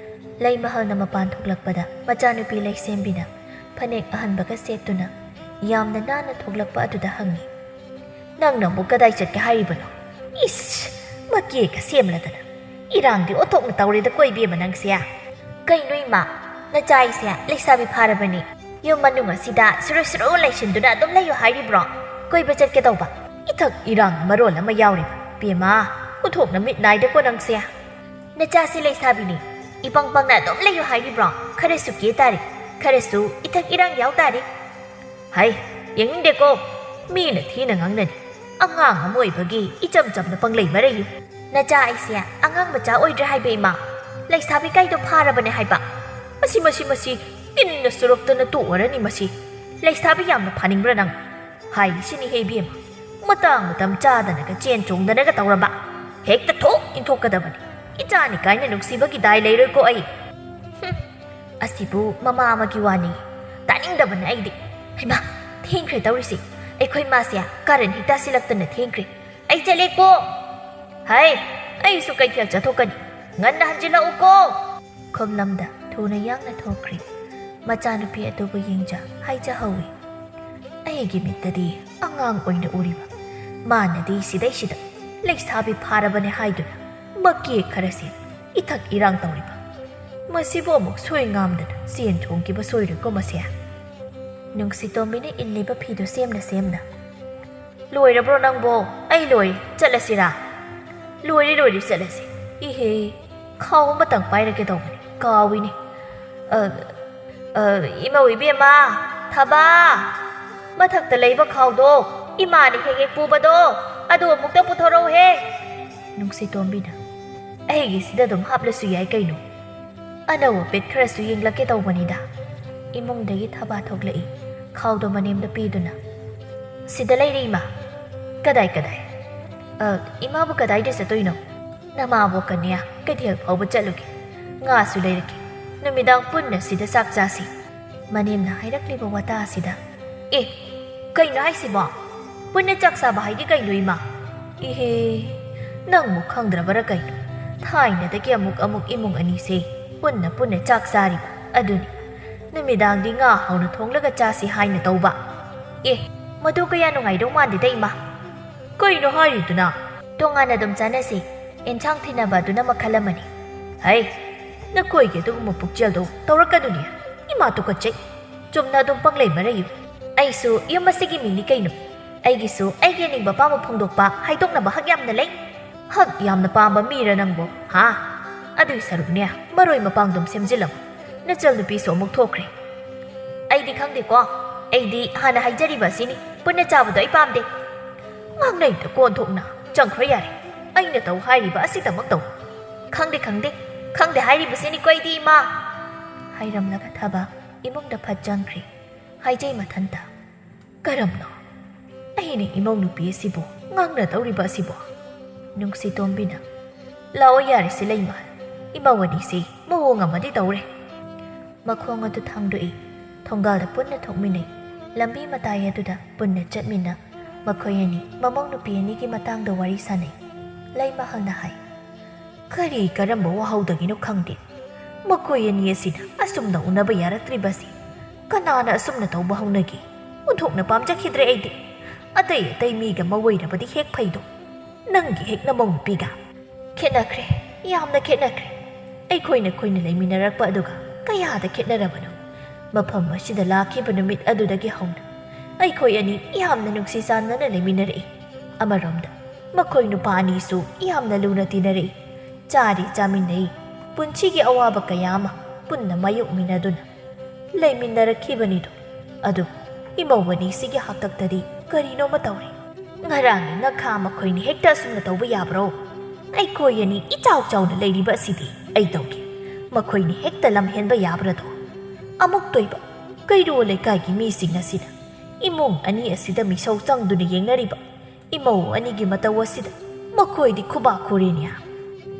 ꯂꯩꯃꯍꯜꯅ ꯃꯄꯥꯟ ꯊꯣꯛꯂꯛꯄꯗ ꯃꯆꯥꯅꯨꯄꯤ ꯂꯩꯁꯦꯝꯕꯤꯅ ꯐꯅꯦꯛ ꯑꯍꯟꯕꯒ ꯁꯦꯠꯇꯨꯅ ꯌꯥꯝꯅ ꯅꯥꯟꯅ ꯊꯣꯛꯂꯛꯄ ꯑꯗꯨꯗ ꯍꯪꯉꯤ, "ꯅꯪꯅ ꯑꯃꯨꯛ ꯀꯗꯥꯏ ꯆꯠꯀꯦ ꯍꯥꯏꯔꯤꯕꯅꯣ? ꯏꯁ, ꯃꯀꯦꯒ ꯁꯦꯝꯂꯗꯅ꯫ ꯏꯔꯥꯡꯗꯤ ꯑꯣꯟꯊꯣꯛꯅ ꯇꯧꯔꯦꯗ ꯀꯣ ꯏꯕꯦꯝꯃ ꯅꯪꯁꯦ꯫ ꯀꯩꯅꯣ ꯏꯃꯥ, ꯅꯆꯥ ꯑꯩꯁꯦ ꯂꯩꯁꯥꯕꯤ ꯐꯥꯔꯕꯅꯤ꯫ ꯌꯨꯝ ꯃꯅꯨꯡ ꯑꯁꯤꯗ ꯁꯨꯔꯨ ꯁꯨꯔꯨ ꯂꯩꯁꯤꯟꯗꯨꯅ ꯑꯗꯨꯝ ꯂꯩꯌꯨ ꯍꯥꯏꯔꯤꯕ꯭ꯔꯣ? ꯀꯣꯏꯕ ꯆꯠꯀꯦ ꯇꯧꯕ꯫ ꯏꯊꯛ ꯏꯔꯥꯡꯅ ꯃꯔꯣꯜ ꯑꯃ ꯌꯥꯎꯔꯤꯕ꯫ ꯏꯕꯦꯝꯃ, ꯑꯣꯟꯊꯣꯛꯅ ꯃꯤꯠ ꯅꯥꯏꯗꯀꯣ ꯅꯪꯁꯦ꯫ ꯅꯆꯥꯁꯤ ꯂꯩꯁꯥꯕꯤꯅꯤ, ꯏꯄꯪ ꯄꯪꯅ ꯑꯗꯨꯝ ꯂꯩꯌꯨ ꯍꯥꯏꯔꯤꯕ꯭ꯔꯣ? ꯈꯔꯁꯨ ꯀꯦ ꯇꯥꯔꯦ, ꯈꯔꯁꯨ ꯏꯊꯛ ꯏꯔꯥꯡ ꯌꯥꯎ ꯇꯥꯔꯦ꯫ ꯍꯩ, ꯌꯦꯡꯅꯤꯡꯗꯦꯀꯣ꯫ ꯃꯤꯅ ꯊꯤꯅ ꯉꯥꯡꯅꯅꯤ꯫ ꯑꯉꯥꯡ ꯑꯃ ꯑꯣꯏꯕꯒꯤ ꯏꯆꯝ ꯆꯝꯅ ꯄꯪꯂꯩ ꯃꯔꯩꯌꯨ꯫ ꯅꯆꯥ ꯑꯩꯁꯦ ꯑꯉꯥꯡ ꯃꯆꯥ ꯑꯣꯏꯗ꯭ꯔꯦ ꯍꯥꯏꯕ ꯏꯃꯥ꯫ ꯂꯩꯁꯥꯕꯤ ꯀꯥꯏꯗꯣ ꯐꯥꯔꯕꯅꯦ ꯍꯥꯏꯕ꯫ ꯃꯁꯤ, ꯃꯁꯤ, ꯃꯁꯤ ꯏꯟꯅ ꯁꯨꯔꯛꯇꯅ ꯇꯣꯛꯑꯔꯅꯤ ꯃꯁꯤ꯫ ꯂꯩꯁꯥꯕꯤ ꯌꯥꯝꯅ ꯐꯥꯅꯤꯡꯕ꯭ꯔꯥ ꯅꯪ? ꯍꯥꯏꯔꯤꯁꯤꯅꯤꯍꯦ ꯏꯕꯦꯝꯃ꯫ ꯃꯇꯥꯡ ꯃꯇꯝ ꯆꯥꯗꯅꯒ ꯆꯦꯟ ꯆꯣꯡꯗꯅꯒ ꯇꯧꯔꯕ꯫ ꯍꯦꯛꯇ ꯊꯣꯛ ꯏꯟꯊꯣꯛꯀꯗꯕꯅꯤ꯫ ꯏꯆꯥꯅꯤ ꯀꯥꯏꯅ ꯅꯨꯡꯁꯤꯕꯒꯤ ꯗꯥꯏ ꯂꯩꯔꯣꯏꯀꯣ ꯑꯩ꯫ ꯍꯨꯝ, ꯑꯁꯤꯕꯨ ꯃꯃꯥ ꯑꯃꯒꯤ ꯋꯥꯅꯤ꯫ ꯇꯥꯅꯤꯡꯗꯕꯅ ꯑꯩꯗꯤ꯫ ꯍꯩꯃꯥ, ꯊꯦꯡꯈ꯭ꯔꯦ ꯇꯧꯔꯤꯁꯤ꯫ ꯑꯩꯈꯣꯏ ꯃꯥꯁꯦ ꯀꯥꯔꯟ ꯍꯦꯛ ꯇꯥꯁꯤꯜꯂꯛꯇꯅ ꯊꯦꯡꯈ꯭ꯔꯦ꯫ ꯑꯩ ꯆꯠꯂꯦꯀꯣ꯫ ꯍꯩ, ꯑꯩꯁꯨ ꯀꯩꯊꯦꯜ ꯆꯠꯊꯣꯛꯀꯅꯤ꯫ ꯉꯟꯅ ꯍꯟꯖꯤꯜꯂꯛꯎꯀꯣ꯫ ꯈꯨꯝꯂꯝꯗ ꯊꯨꯅ ꯌꯥꯡꯅ ꯊꯣꯛꯈ꯭ꯔꯦ꯫ ꯃꯆꯥꯅꯨꯄꯤ ꯑꯗꯨꯕꯨ ꯌꯦꯡꯖ ꯍꯥꯏꯖꯍꯧꯏ꯫ ꯑꯩꯒꯤ ꯃꯤꯠꯇꯗꯤ ꯑꯉꯥꯡ ꯑꯣꯏꯅ ꯎꯔꯤꯕ ꯃꯥꯅꯗꯤ ꯁꯤꯗꯩꯁꯤꯗ ꯂꯩꯁꯥꯕꯤ ꯐꯥꯔꯕꯅꯦ ꯍꯥꯏꯗꯨꯅ ꯃꯀꯦ ꯈꯔꯁꯦ ꯏꯊꯛ ꯏꯔꯥꯡ ꯇꯧꯔꯤꯕ꯫ ꯃꯁꯤꯕꯨ ꯑꯃꯨꯛ ꯁꯣꯏ ꯉꯥꯝꯗꯅ ꯆꯦꯟ ꯆꯣꯡꯈꯤꯕ ꯁꯣꯏꯔꯣꯏꯀꯣ ꯃꯁꯦ꯫ ꯅꯨꯡꯁꯤꯇꯣꯝꯕꯤꯅ ꯏꯜꯂꯤꯕ ꯐꯤꯗꯨ ꯁꯦꯝꯅ ꯁꯦꯝꯅ, "ꯂꯣꯏꯔꯕ꯭ꯔꯣ ꯅꯪꯕꯣ? ꯑꯩ ꯂꯣꯏꯔꯦ, ꯆꯠꯂꯁꯤꯔꯥ?" "ꯂꯣꯏꯔꯦ, ꯂꯣꯏꯔꯦ, ꯆꯠꯂꯁꯤ꯫ ꯏꯍꯦ, ꯈꯥꯎ ꯑꯃꯇꯪ ꯄꯥꯏꯔꯛꯀꯦ ꯇꯧꯕꯅꯤ, ꯀꯥꯎꯏꯅꯦ꯫ ꯑ, ꯑ, ꯏꯃꯧ ꯏꯕꯦꯝꯃ, ꯊꯕꯥ, ꯃꯊꯛꯇ ꯂꯩꯕ ꯈꯥꯎꯗꯣ, ꯏꯃꯥꯅ ꯍꯦꯛ ꯍꯦꯛ ꯄꯨꯕꯗꯣ, ꯑꯗꯨ ꯑꯃꯨꯛꯇ ꯄꯨꯊꯣꯔꯛꯎꯍꯦ꯫" ꯅꯨꯡꯁꯤꯇꯣꯝꯕꯤꯅ, "ꯑꯩꯒꯤꯁꯤꯗ ꯑꯗꯨꯝ ꯍꯥꯞꯂꯁꯨ ꯌꯥꯏ ꯀꯩꯅꯣ꯫ ꯑꯅꯧꯕ ꯄꯦꯠ ꯈꯔꯁꯨ ꯌꯦꯡꯂꯛꯀꯦ ꯇꯧꯕꯅꯤꯗ꯫" ꯏꯃꯨꯡꯗꯒꯤ ꯊꯕꯥ ꯊꯣꯛꯂꯛꯏ꯫ ꯈꯥꯎꯗꯣ ꯃꯅꯦꯝꯗ ꯄꯤꯗꯨꯅ, "ꯁꯤꯗ ꯂꯩꯔꯦ ꯏꯃꯥ꯫" "ꯀꯗꯥꯏ, ꯀꯗꯥꯏ?" "ꯑ, ꯏꯃꯥꯕꯨ ꯀꯗꯥꯏꯗ ꯆꯠꯇꯣꯏꯅꯣ?" "ꯅꯃꯥꯕꯣꯛꯀꯅꯦ ꯀꯩꯊꯦꯜ ꯐꯥꯎꯕ ꯆꯠꯂꯨꯒꯦ꯫ ꯉꯥꯁꯨ ꯂꯩꯔꯛꯀꯦ꯫ ꯅꯨꯃꯤꯗꯥꯡ ꯄꯨꯟꯅ ꯁꯤꯗ ꯆꯥꯛ ꯆꯥꯁꯤ꯫" ꯃꯅꯦꯝꯅ ꯍꯥꯏꯔꯛꯂꯤꯕ ꯋꯥꯇꯥ ꯑꯁꯤꯗ, "ꯑꯦ, ꯀꯩꯅꯣ ꯍꯥꯏꯁꯤꯕꯣ? ꯄꯨꯟꯅ ꯆꯥꯛ ꯆꯥꯕ ꯍꯥꯏꯗꯤ ꯀꯩꯅꯣ, ꯏꯃꯥ?" "ꯏꯍꯦ, ꯅꯪꯕꯨ ꯈꯪꯗ꯭ꯔꯕꯔꯥ ꯀꯩꯅꯣ? ꯊꯥꯏꯅꯗꯒꯤ ꯑꯃꯨꯛ ꯑꯃꯨꯛ ꯏꯃꯨꯡ ꯑꯅꯤꯁꯦ ꯄꯨꯟꯅ ꯄꯨꯟꯅ ꯆꯥꯛ ꯆꯥꯔꯤꯕ ꯑꯗꯨꯅꯤ꯫ ꯅꯨꯃꯤꯗꯥꯡꯗꯤ ꯉꯥ ꯍꯥꯎꯅ ꯊꯣꯡꯂꯒ ꯆꯥꯁꯤ ꯍꯥꯏꯅ ꯇꯧꯕ꯫ ꯑꯦ, ꯃꯗꯨ ꯀꯌꯥ ꯅꯨꯡꯉꯥꯏꯗꯧ ꯃꯥꯟꯗꯦꯗ, ꯏꯃꯥ꯫" "ꯀꯩꯅꯣ ꯍꯥꯏꯔꯤꯗꯨꯅ?" "ꯇꯣꯉꯥꯟꯅ ꯑꯗꯨꯝ ꯆꯥꯅꯁꯤ꯫ ꯑꯦꯟꯁꯥꯡ ꯊꯤꯟꯅꯕ ꯑꯗꯨꯅ ꯃꯈꯜ ꯑꯃꯅꯤ꯫" "ꯍꯩ, ꯅꯈꯣꯏꯒꯤ ꯑꯗꯨꯒꯨꯝꯕ ꯄꯨꯛꯆꯦꯜꯗꯣ ꯇꯧꯔꯛꯀꯅꯨꯅꯦ꯫ ꯏꯃꯥ ꯇꯨꯀꯠꯆꯩ꯫ ꯆꯨꯝꯅ ꯑꯗꯨꯝ ꯄꯪꯂꯩ ꯃꯔꯩꯌꯨ꯫ ꯑꯩꯁꯨ ꯌꯨꯝ ꯑꯁꯤꯒꯤ ꯃꯤꯅꯤ ꯀꯩꯅꯣ꯫ ꯑꯩꯒꯤꯁꯨ ꯑꯩꯒꯤ ꯑꯅꯤꯡꯕ ꯑꯄꯥꯝꯕ ꯐꯣꯡꯗꯣꯛꯄ, ꯍꯥꯏꯗꯣꯛꯅꯕ ꯍꯛ ꯌꯥꯝꯅ ꯂꯩ꯫" "ꯍꯛ ꯌꯥꯝꯅ ꯄꯥꯝꯕ ꯃꯤꯔ ꯅꯪꯕꯣ, ꯍꯥ? ꯑꯗꯨꯏ ꯁꯔꯨꯛꯅꯦ, ꯃꯔꯣꯏ ꯃꯄꯥꯡꯗꯨꯝ ꯁꯦꯝꯖꯤꯜꯂꯝꯃꯨ꯫ ꯅꯆꯜ ꯅꯨꯄꯤꯁꯨ ꯑꯃꯨꯛ ꯊꯣꯛꯈ꯭ꯔꯦ꯫" "ꯑꯩꯗꯤ ꯈꯪꯗꯦꯀꯣ꯫ ꯑꯩꯗꯤ ꯍꯥꯟꯅ ꯍꯥꯏꯖꯔꯤꯕ ꯑꯁꯤꯅꯤ, ꯄꯨꯟꯅ ꯆꯥꯕꯗꯣ ꯑꯩ ꯄꯥꯝꯗꯦ꯫" "ꯉꯥꯡꯅꯩꯗ ꯀꯣꯟꯊꯣꯛꯅ꯫ ꯆꯪꯈ꯭ꯔꯣ ꯌꯥꯔꯦ꯫ ꯑꯩꯅ ꯇꯧ ꯍꯥꯏꯔꯤꯕ ꯑꯁꯤꯗꯃꯛ ꯇꯧ꯫" "ꯈꯪꯗꯦ, ꯈꯪꯗꯦ꯫ ꯈꯪꯗꯦ ꯍꯥꯏꯔꯤꯕꯁꯤꯅꯤꯀꯣ ꯑꯩꯗꯤ, ꯏꯃꯥ꯫" ꯍꯥꯏꯔꯝꯂꯒ ꯊꯕ ꯏꯃꯨꯡꯗ ꯐꯠ ꯆꯪꯈ꯭ꯔꯦ꯫ ꯍꯥꯏꯖꯩ ꯃꯊꯟꯇ, "ꯀꯔꯝꯅꯣ ꯑꯩꯅ ꯏꯃꯧ ꯅꯨꯄꯤ ꯑꯁꯤꯕꯨ ꯉꯥꯡꯅꯗꯧꯔꯤꯕ ꯑꯁꯤꯕꯣ?" ꯅꯨꯡꯁꯤꯇꯣꯝꯕꯤꯅ, "ꯂꯥꯛꯑꯣ ꯌꯥꯔꯦꯁꯦ ꯂꯩꯃ, ꯏꯃꯧ ꯑꯅꯤꯁꯤ ꯃꯑꯣꯡ ꯑꯃꯗꯤ ꯇꯧꯔꯦ꯫" ꯃꯈꯣꯡ ꯑꯗꯨ ꯊꯥꯡꯗꯣꯛꯏ꯫ ꯊꯣꯡꯒꯥꯜꯗ ꯄꯨꯟꯅ ꯊꯣꯛꯃꯤꯟꯅꯩ꯫ ꯂꯝꯕꯤ ꯃꯇꯥꯏ ꯑꯗꯨꯗ ꯄꯨꯟꯅ ꯆꯠꯃꯤꯟꯅ ꯃꯈꯣꯏ ꯑꯅꯤ ꯃꯃꯧ ꯅꯨꯄꯤ ꯑꯅꯤꯒꯤ ꯃꯇꯥꯡꯗ ꯋꯥꯔꯤ ꯁꯥꯟꯅꯩ꯫ ꯂꯩꯃꯍꯜꯅ ꯍꯥꯏ, "ꯀꯔꯤ ꯀꯔꯝꯕ ꯋꯥꯍꯧꯗꯒꯤꯅꯣ ꯈꯪꯗꯦ, ꯃꯈꯣꯏ ꯑꯅꯤ ꯑꯁꯤꯅ ꯑꯁꯨꯝꯅ ꯎꯅꯕ ꯌꯥꯔꯛꯇ꯭ꯔꯤꯕꯁꯤ꯫ ꯀꯅꯥꯅ ꯑꯁꯨꯝꯅ ꯇꯧꯕ ꯍꯧꯅꯒꯦ? ꯑꯣꯟꯊꯣꯛꯅ ꯄꯥꯝꯖꯈꯤꯗ꯭ꯔꯦ ꯑꯩꯗꯤ꯫ ꯑꯇꯩ ꯑꯇꯩ ꯃꯤꯒ ꯃꯋꯩꯔꯕꯗꯤ ꯍꯦꯛ ꯐꯩꯗꯣ, ꯅꯪꯒꯤ ꯍꯦꯛ ꯅꯃꯧ ꯅꯨꯄꯤꯒ꯫ ꯈꯦꯠꯅꯈ꯭ꯔꯦ, ꯌꯥꯝꯅ ꯈꯦꯠꯅꯈ꯭ꯔꯦ꯫ ꯑꯩꯈꯣꯏꯅ ꯑꯩꯈꯣꯏꯅ ꯂꯩꯃꯤꯟꯅꯔꯛꯄ ꯑꯗꯨꯒ ꯀꯌꯥꯗ ꯈꯦꯠꯅꯔꯕꯅꯣ? ꯃꯐꯝ ꯑꯁꯤꯗ ꯂꯥꯛꯈꯤꯕ ꯅꯨꯃꯤꯠ ꯑꯗꯨꯗꯒꯤ ꯍꯧꯅ ꯑꯩꯈꯣꯏ ꯑꯅꯤ ꯌꯥꯝꯅ ꯅꯨꯡꯁꯤ ꯆꯥꯟꯅꯅ ꯂꯩꯃꯤꯟꯅꯔꯛꯏ꯫ ꯑꯃꯔꯣꯝꯗ ꯃꯈꯣꯏ ꯅꯨꯄꯥ ꯑꯅꯤꯁꯨ ꯌꯥꯝꯅ ꯂꯨꯅ ꯇꯤꯟꯅꯔꯛꯏ꯫ ꯆꯥꯔꯤ ꯆꯥꯃꯤꯟꯅꯩ꯫ ꯄꯨꯟꯁꯤꯒꯤ ꯑꯋꯥꯕ ꯀꯌꯥ ꯑꯃ ꯄꯨꯟꯅ ꯃꯥꯌꯣꯛꯃꯤꯟꯅꯗꯨꯅ ꯂꯩꯃꯤꯟꯅꯔꯛꯈꯤꯕꯅꯤꯗꯣ꯫ ꯑꯗꯨꯕꯨ ꯏꯃꯧ ꯑꯅꯤꯁꯤꯒꯤ ꯍꯥꯛꯇꯛꯇꯗꯤ ꯀꯔꯤꯅꯣꯃ ꯇꯧꯔꯦ꯫ ꯉꯔꯥꯡꯒꯤ ꯉꯥꯈꯥ ꯃꯈꯣꯏꯅꯤ ꯍꯦꯛꯇ ꯑꯁꯨꯝꯅ ꯇꯧꯕ ꯌꯥꯕ꯭ꯔꯣ? ꯑꯩꯈꯣꯏ ꯑꯅꯤ ꯏꯆꯥꯎ ꯆꯥꯎꯅ ꯂꯩꯔꯤꯕ ꯑꯁꯤꯗꯤ ꯑꯩ ꯇꯧꯒꯦ꯫ ꯃꯈꯣꯏꯅꯤ ꯍꯦꯛꯇ ꯂꯝ ꯍꯦꯟꯕ ꯌꯥꯕ꯭ꯔꯗꯣ? ꯑꯃꯨꯛꯇꯣꯏꯕ ꯀꯩꯔꯣꯜ ꯂꯩꯀꯥꯏꯒꯤ ꯃꯤꯁꯤꯡ ꯑꯁꯤꯅ ꯏꯃꯨꯡ ꯑꯅꯤ ꯑꯁꯤꯗ ꯃꯤꯁꯧ ꯆꯪꯗꯨꯅ ꯌꯦꯡꯅꯔꯤꯕ ꯏꯃꯧ ꯑꯅꯤꯒꯤ ꯃꯇꯧ ꯑꯁꯤꯗ ꯃꯈꯣꯏꯗꯤ ꯈꯨꯕꯥꯛ ꯈꯨꯔꯤꯅꯤ ꯍꯥ?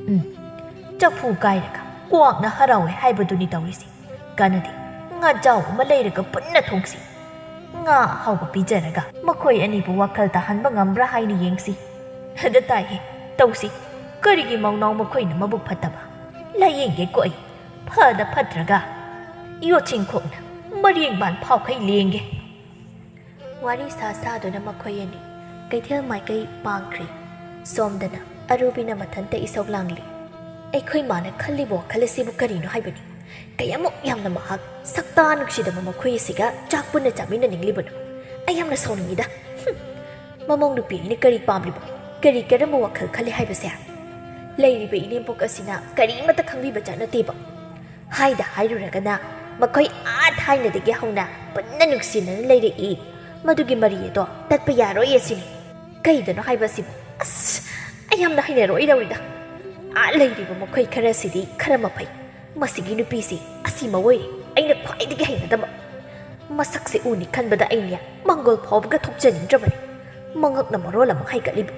ꯎꯝ, ꯆꯐꯨ ꯀꯥꯏꯔꯒ ꯀ꯭ꯋꯥꯛꯅ ꯍꯔꯥꯎꯋꯦ ꯍꯥꯏꯕꯗꯨꯅꯤ ꯇꯧꯔꯤꯁꯤ꯫ ꯀꯥꯟꯅꯗꯦ, ꯉꯥꯖꯥꯎ ꯑꯃ ꯂꯩꯔꯒ ꯄꯨꯟꯅ ꯊꯣꯡꯁꯤ꯫ ꯉꯥ ꯑꯍꯥꯎꯕ ꯄꯤꯖꯔꯒ ꯃꯈꯣꯏ ꯑꯅꯤꯕꯨ ꯋꯥꯈꯜ ꯇꯥꯍꯟꯕ ꯉꯝꯕ꯭ꯔꯥ ꯍꯥꯏꯅ ꯌꯦꯡꯁꯤ꯫ ꯑꯗ ꯇꯥꯏꯍꯦ, ꯇꯧꯁꯤ꯫ ꯀꯔꯤꯒꯤ ꯃꯧꯅꯥꯎ ꯃꯈꯣꯏꯅ ꯃꯕꯨꯛ ꯐꯠꯇꯕ? ꯂꯥꯏꯌꯦꯡꯒꯦꯀꯣ ꯑꯩ꯫ ꯐꯗ ꯐꯠꯇ꯭ꯔꯒ ꯌꯣꯠꯁꯤꯡꯈꯣꯛꯅ ꯃꯔꯦꯡꯕꯥꯟ ꯐꯥꯎꯈꯩ ꯂꯦꯡꯒꯦ꯫ ꯋꯥꯔꯤ ꯁꯥ ꯁꯥꯗꯨꯅ ꯃꯈꯣꯏ ꯑꯅꯤ ꯀꯩꯊꯦꯜ ꯃꯥꯏꯀꯩ ꯄꯥꯡꯈ꯭ꯔꯦ꯫ ꯁꯣꯝꯗꯅ ꯑꯔꯨꯕꯤꯅ ꯃꯊꯟꯇ ꯏꯁꯧ ꯂꯥꯡꯂꯤ꯫ ꯑꯩꯈꯣꯏ ꯃꯥꯅ ꯈꯜꯂꯤꯕ ꯋꯥꯈꯜ ꯑꯁꯤꯕꯨ ꯀꯔꯤꯅꯣ ꯍꯥꯏꯕꯅꯤ? ꯀꯌꯥꯃꯨꯛ ꯌꯥꯝꯅ ꯃꯍꯥꯛ ꯁꯛꯇꯥ ꯅꯨꯡꯁꯤꯗꯕ ꯃꯈꯣꯏ ꯑꯁꯤꯒ ꯆꯥꯛ ꯄꯨꯟꯅ ꯆꯥꯃꯤꯟꯅꯅꯤꯡꯂꯤꯕꯅꯣ? ꯑꯩ ꯌꯥꯝꯅ ꯁꯥꯎꯅꯤꯡꯉꯤꯗ꯫ ꯍꯨꯝ! ꯃꯃꯧ ꯅꯨꯄꯤ ꯑꯩꯅ ꯀꯔꯤ ꯄꯥꯝꯂꯤꯕ? ꯀꯔꯤ ꯀꯔꯝꯕ ꯋꯥꯈꯜ ꯈꯜꯂꯤ ꯍꯥꯏꯕꯁꯦ? ꯂꯩꯔꯤꯕ ꯏꯅꯦꯝꯄꯣꯛ ꯑꯁꯤꯅ ꯀꯔꯤꯃꯠꯇ ꯈꯪꯕꯤꯕ ꯖꯥꯠ ꯅꯠꯇꯦꯕ꯫ ꯍꯥꯏꯗ ꯍꯥꯏꯔꯨꯔꯒꯅ ꯃꯈꯣꯏ ꯑꯥ ꯊꯥꯏꯅꯗꯒꯤ ꯍꯧꯅ ꯄꯨꯟꯅ ꯅꯨꯡꯁꯤꯅꯅ ꯂꯩꯔꯛꯏ꯫ ꯃꯗꯨꯒꯤ ꯃꯔꯤ ꯑꯗꯣ ꯇꯠꯄ ꯌꯥꯔꯣꯏ ꯑꯁꯤꯅꯤ꯫ ꯀꯩꯗꯅꯣ ꯍꯥꯏꯕ ꯑꯁꯤꯕꯨ? ꯑꯁ! ꯑꯩ ꯌꯥꯝꯅ ꯍꯩꯅꯔꯣꯏꯗꯧꯔꯤꯗ꯫ ꯑꯥ ꯂꯩꯔꯤꯕ ꯃꯈꯣꯏ ꯈꯔꯁꯤꯗꯤ ꯈꯔ ꯃꯐꯩ꯫ ꯃꯁꯤꯒꯤ ꯅꯨꯄꯤꯁꯤ ꯑꯁꯤ ꯃꯑꯣꯏꯔꯦ ꯑꯩꯅ ꯈ꯭ꯋꯥꯏꯗꯒꯤ ꯍꯩꯅꯗꯕ꯫ ꯃꯁꯛꯁꯦ ꯎꯅꯤ ꯈꯟꯕꯗ ꯑꯩꯅꯦ ꯃꯪꯒꯣꯜ ꯐꯥꯎꯕꯒ ꯊꯣꯛꯆꯅꯤꯡꯗ꯭ꯔꯕꯅꯤ꯫ ꯃꯉꯛꯅ ꯃꯔꯣꯜ ꯑꯃ ꯍꯥꯏꯒꯠꯂꯤꯕ,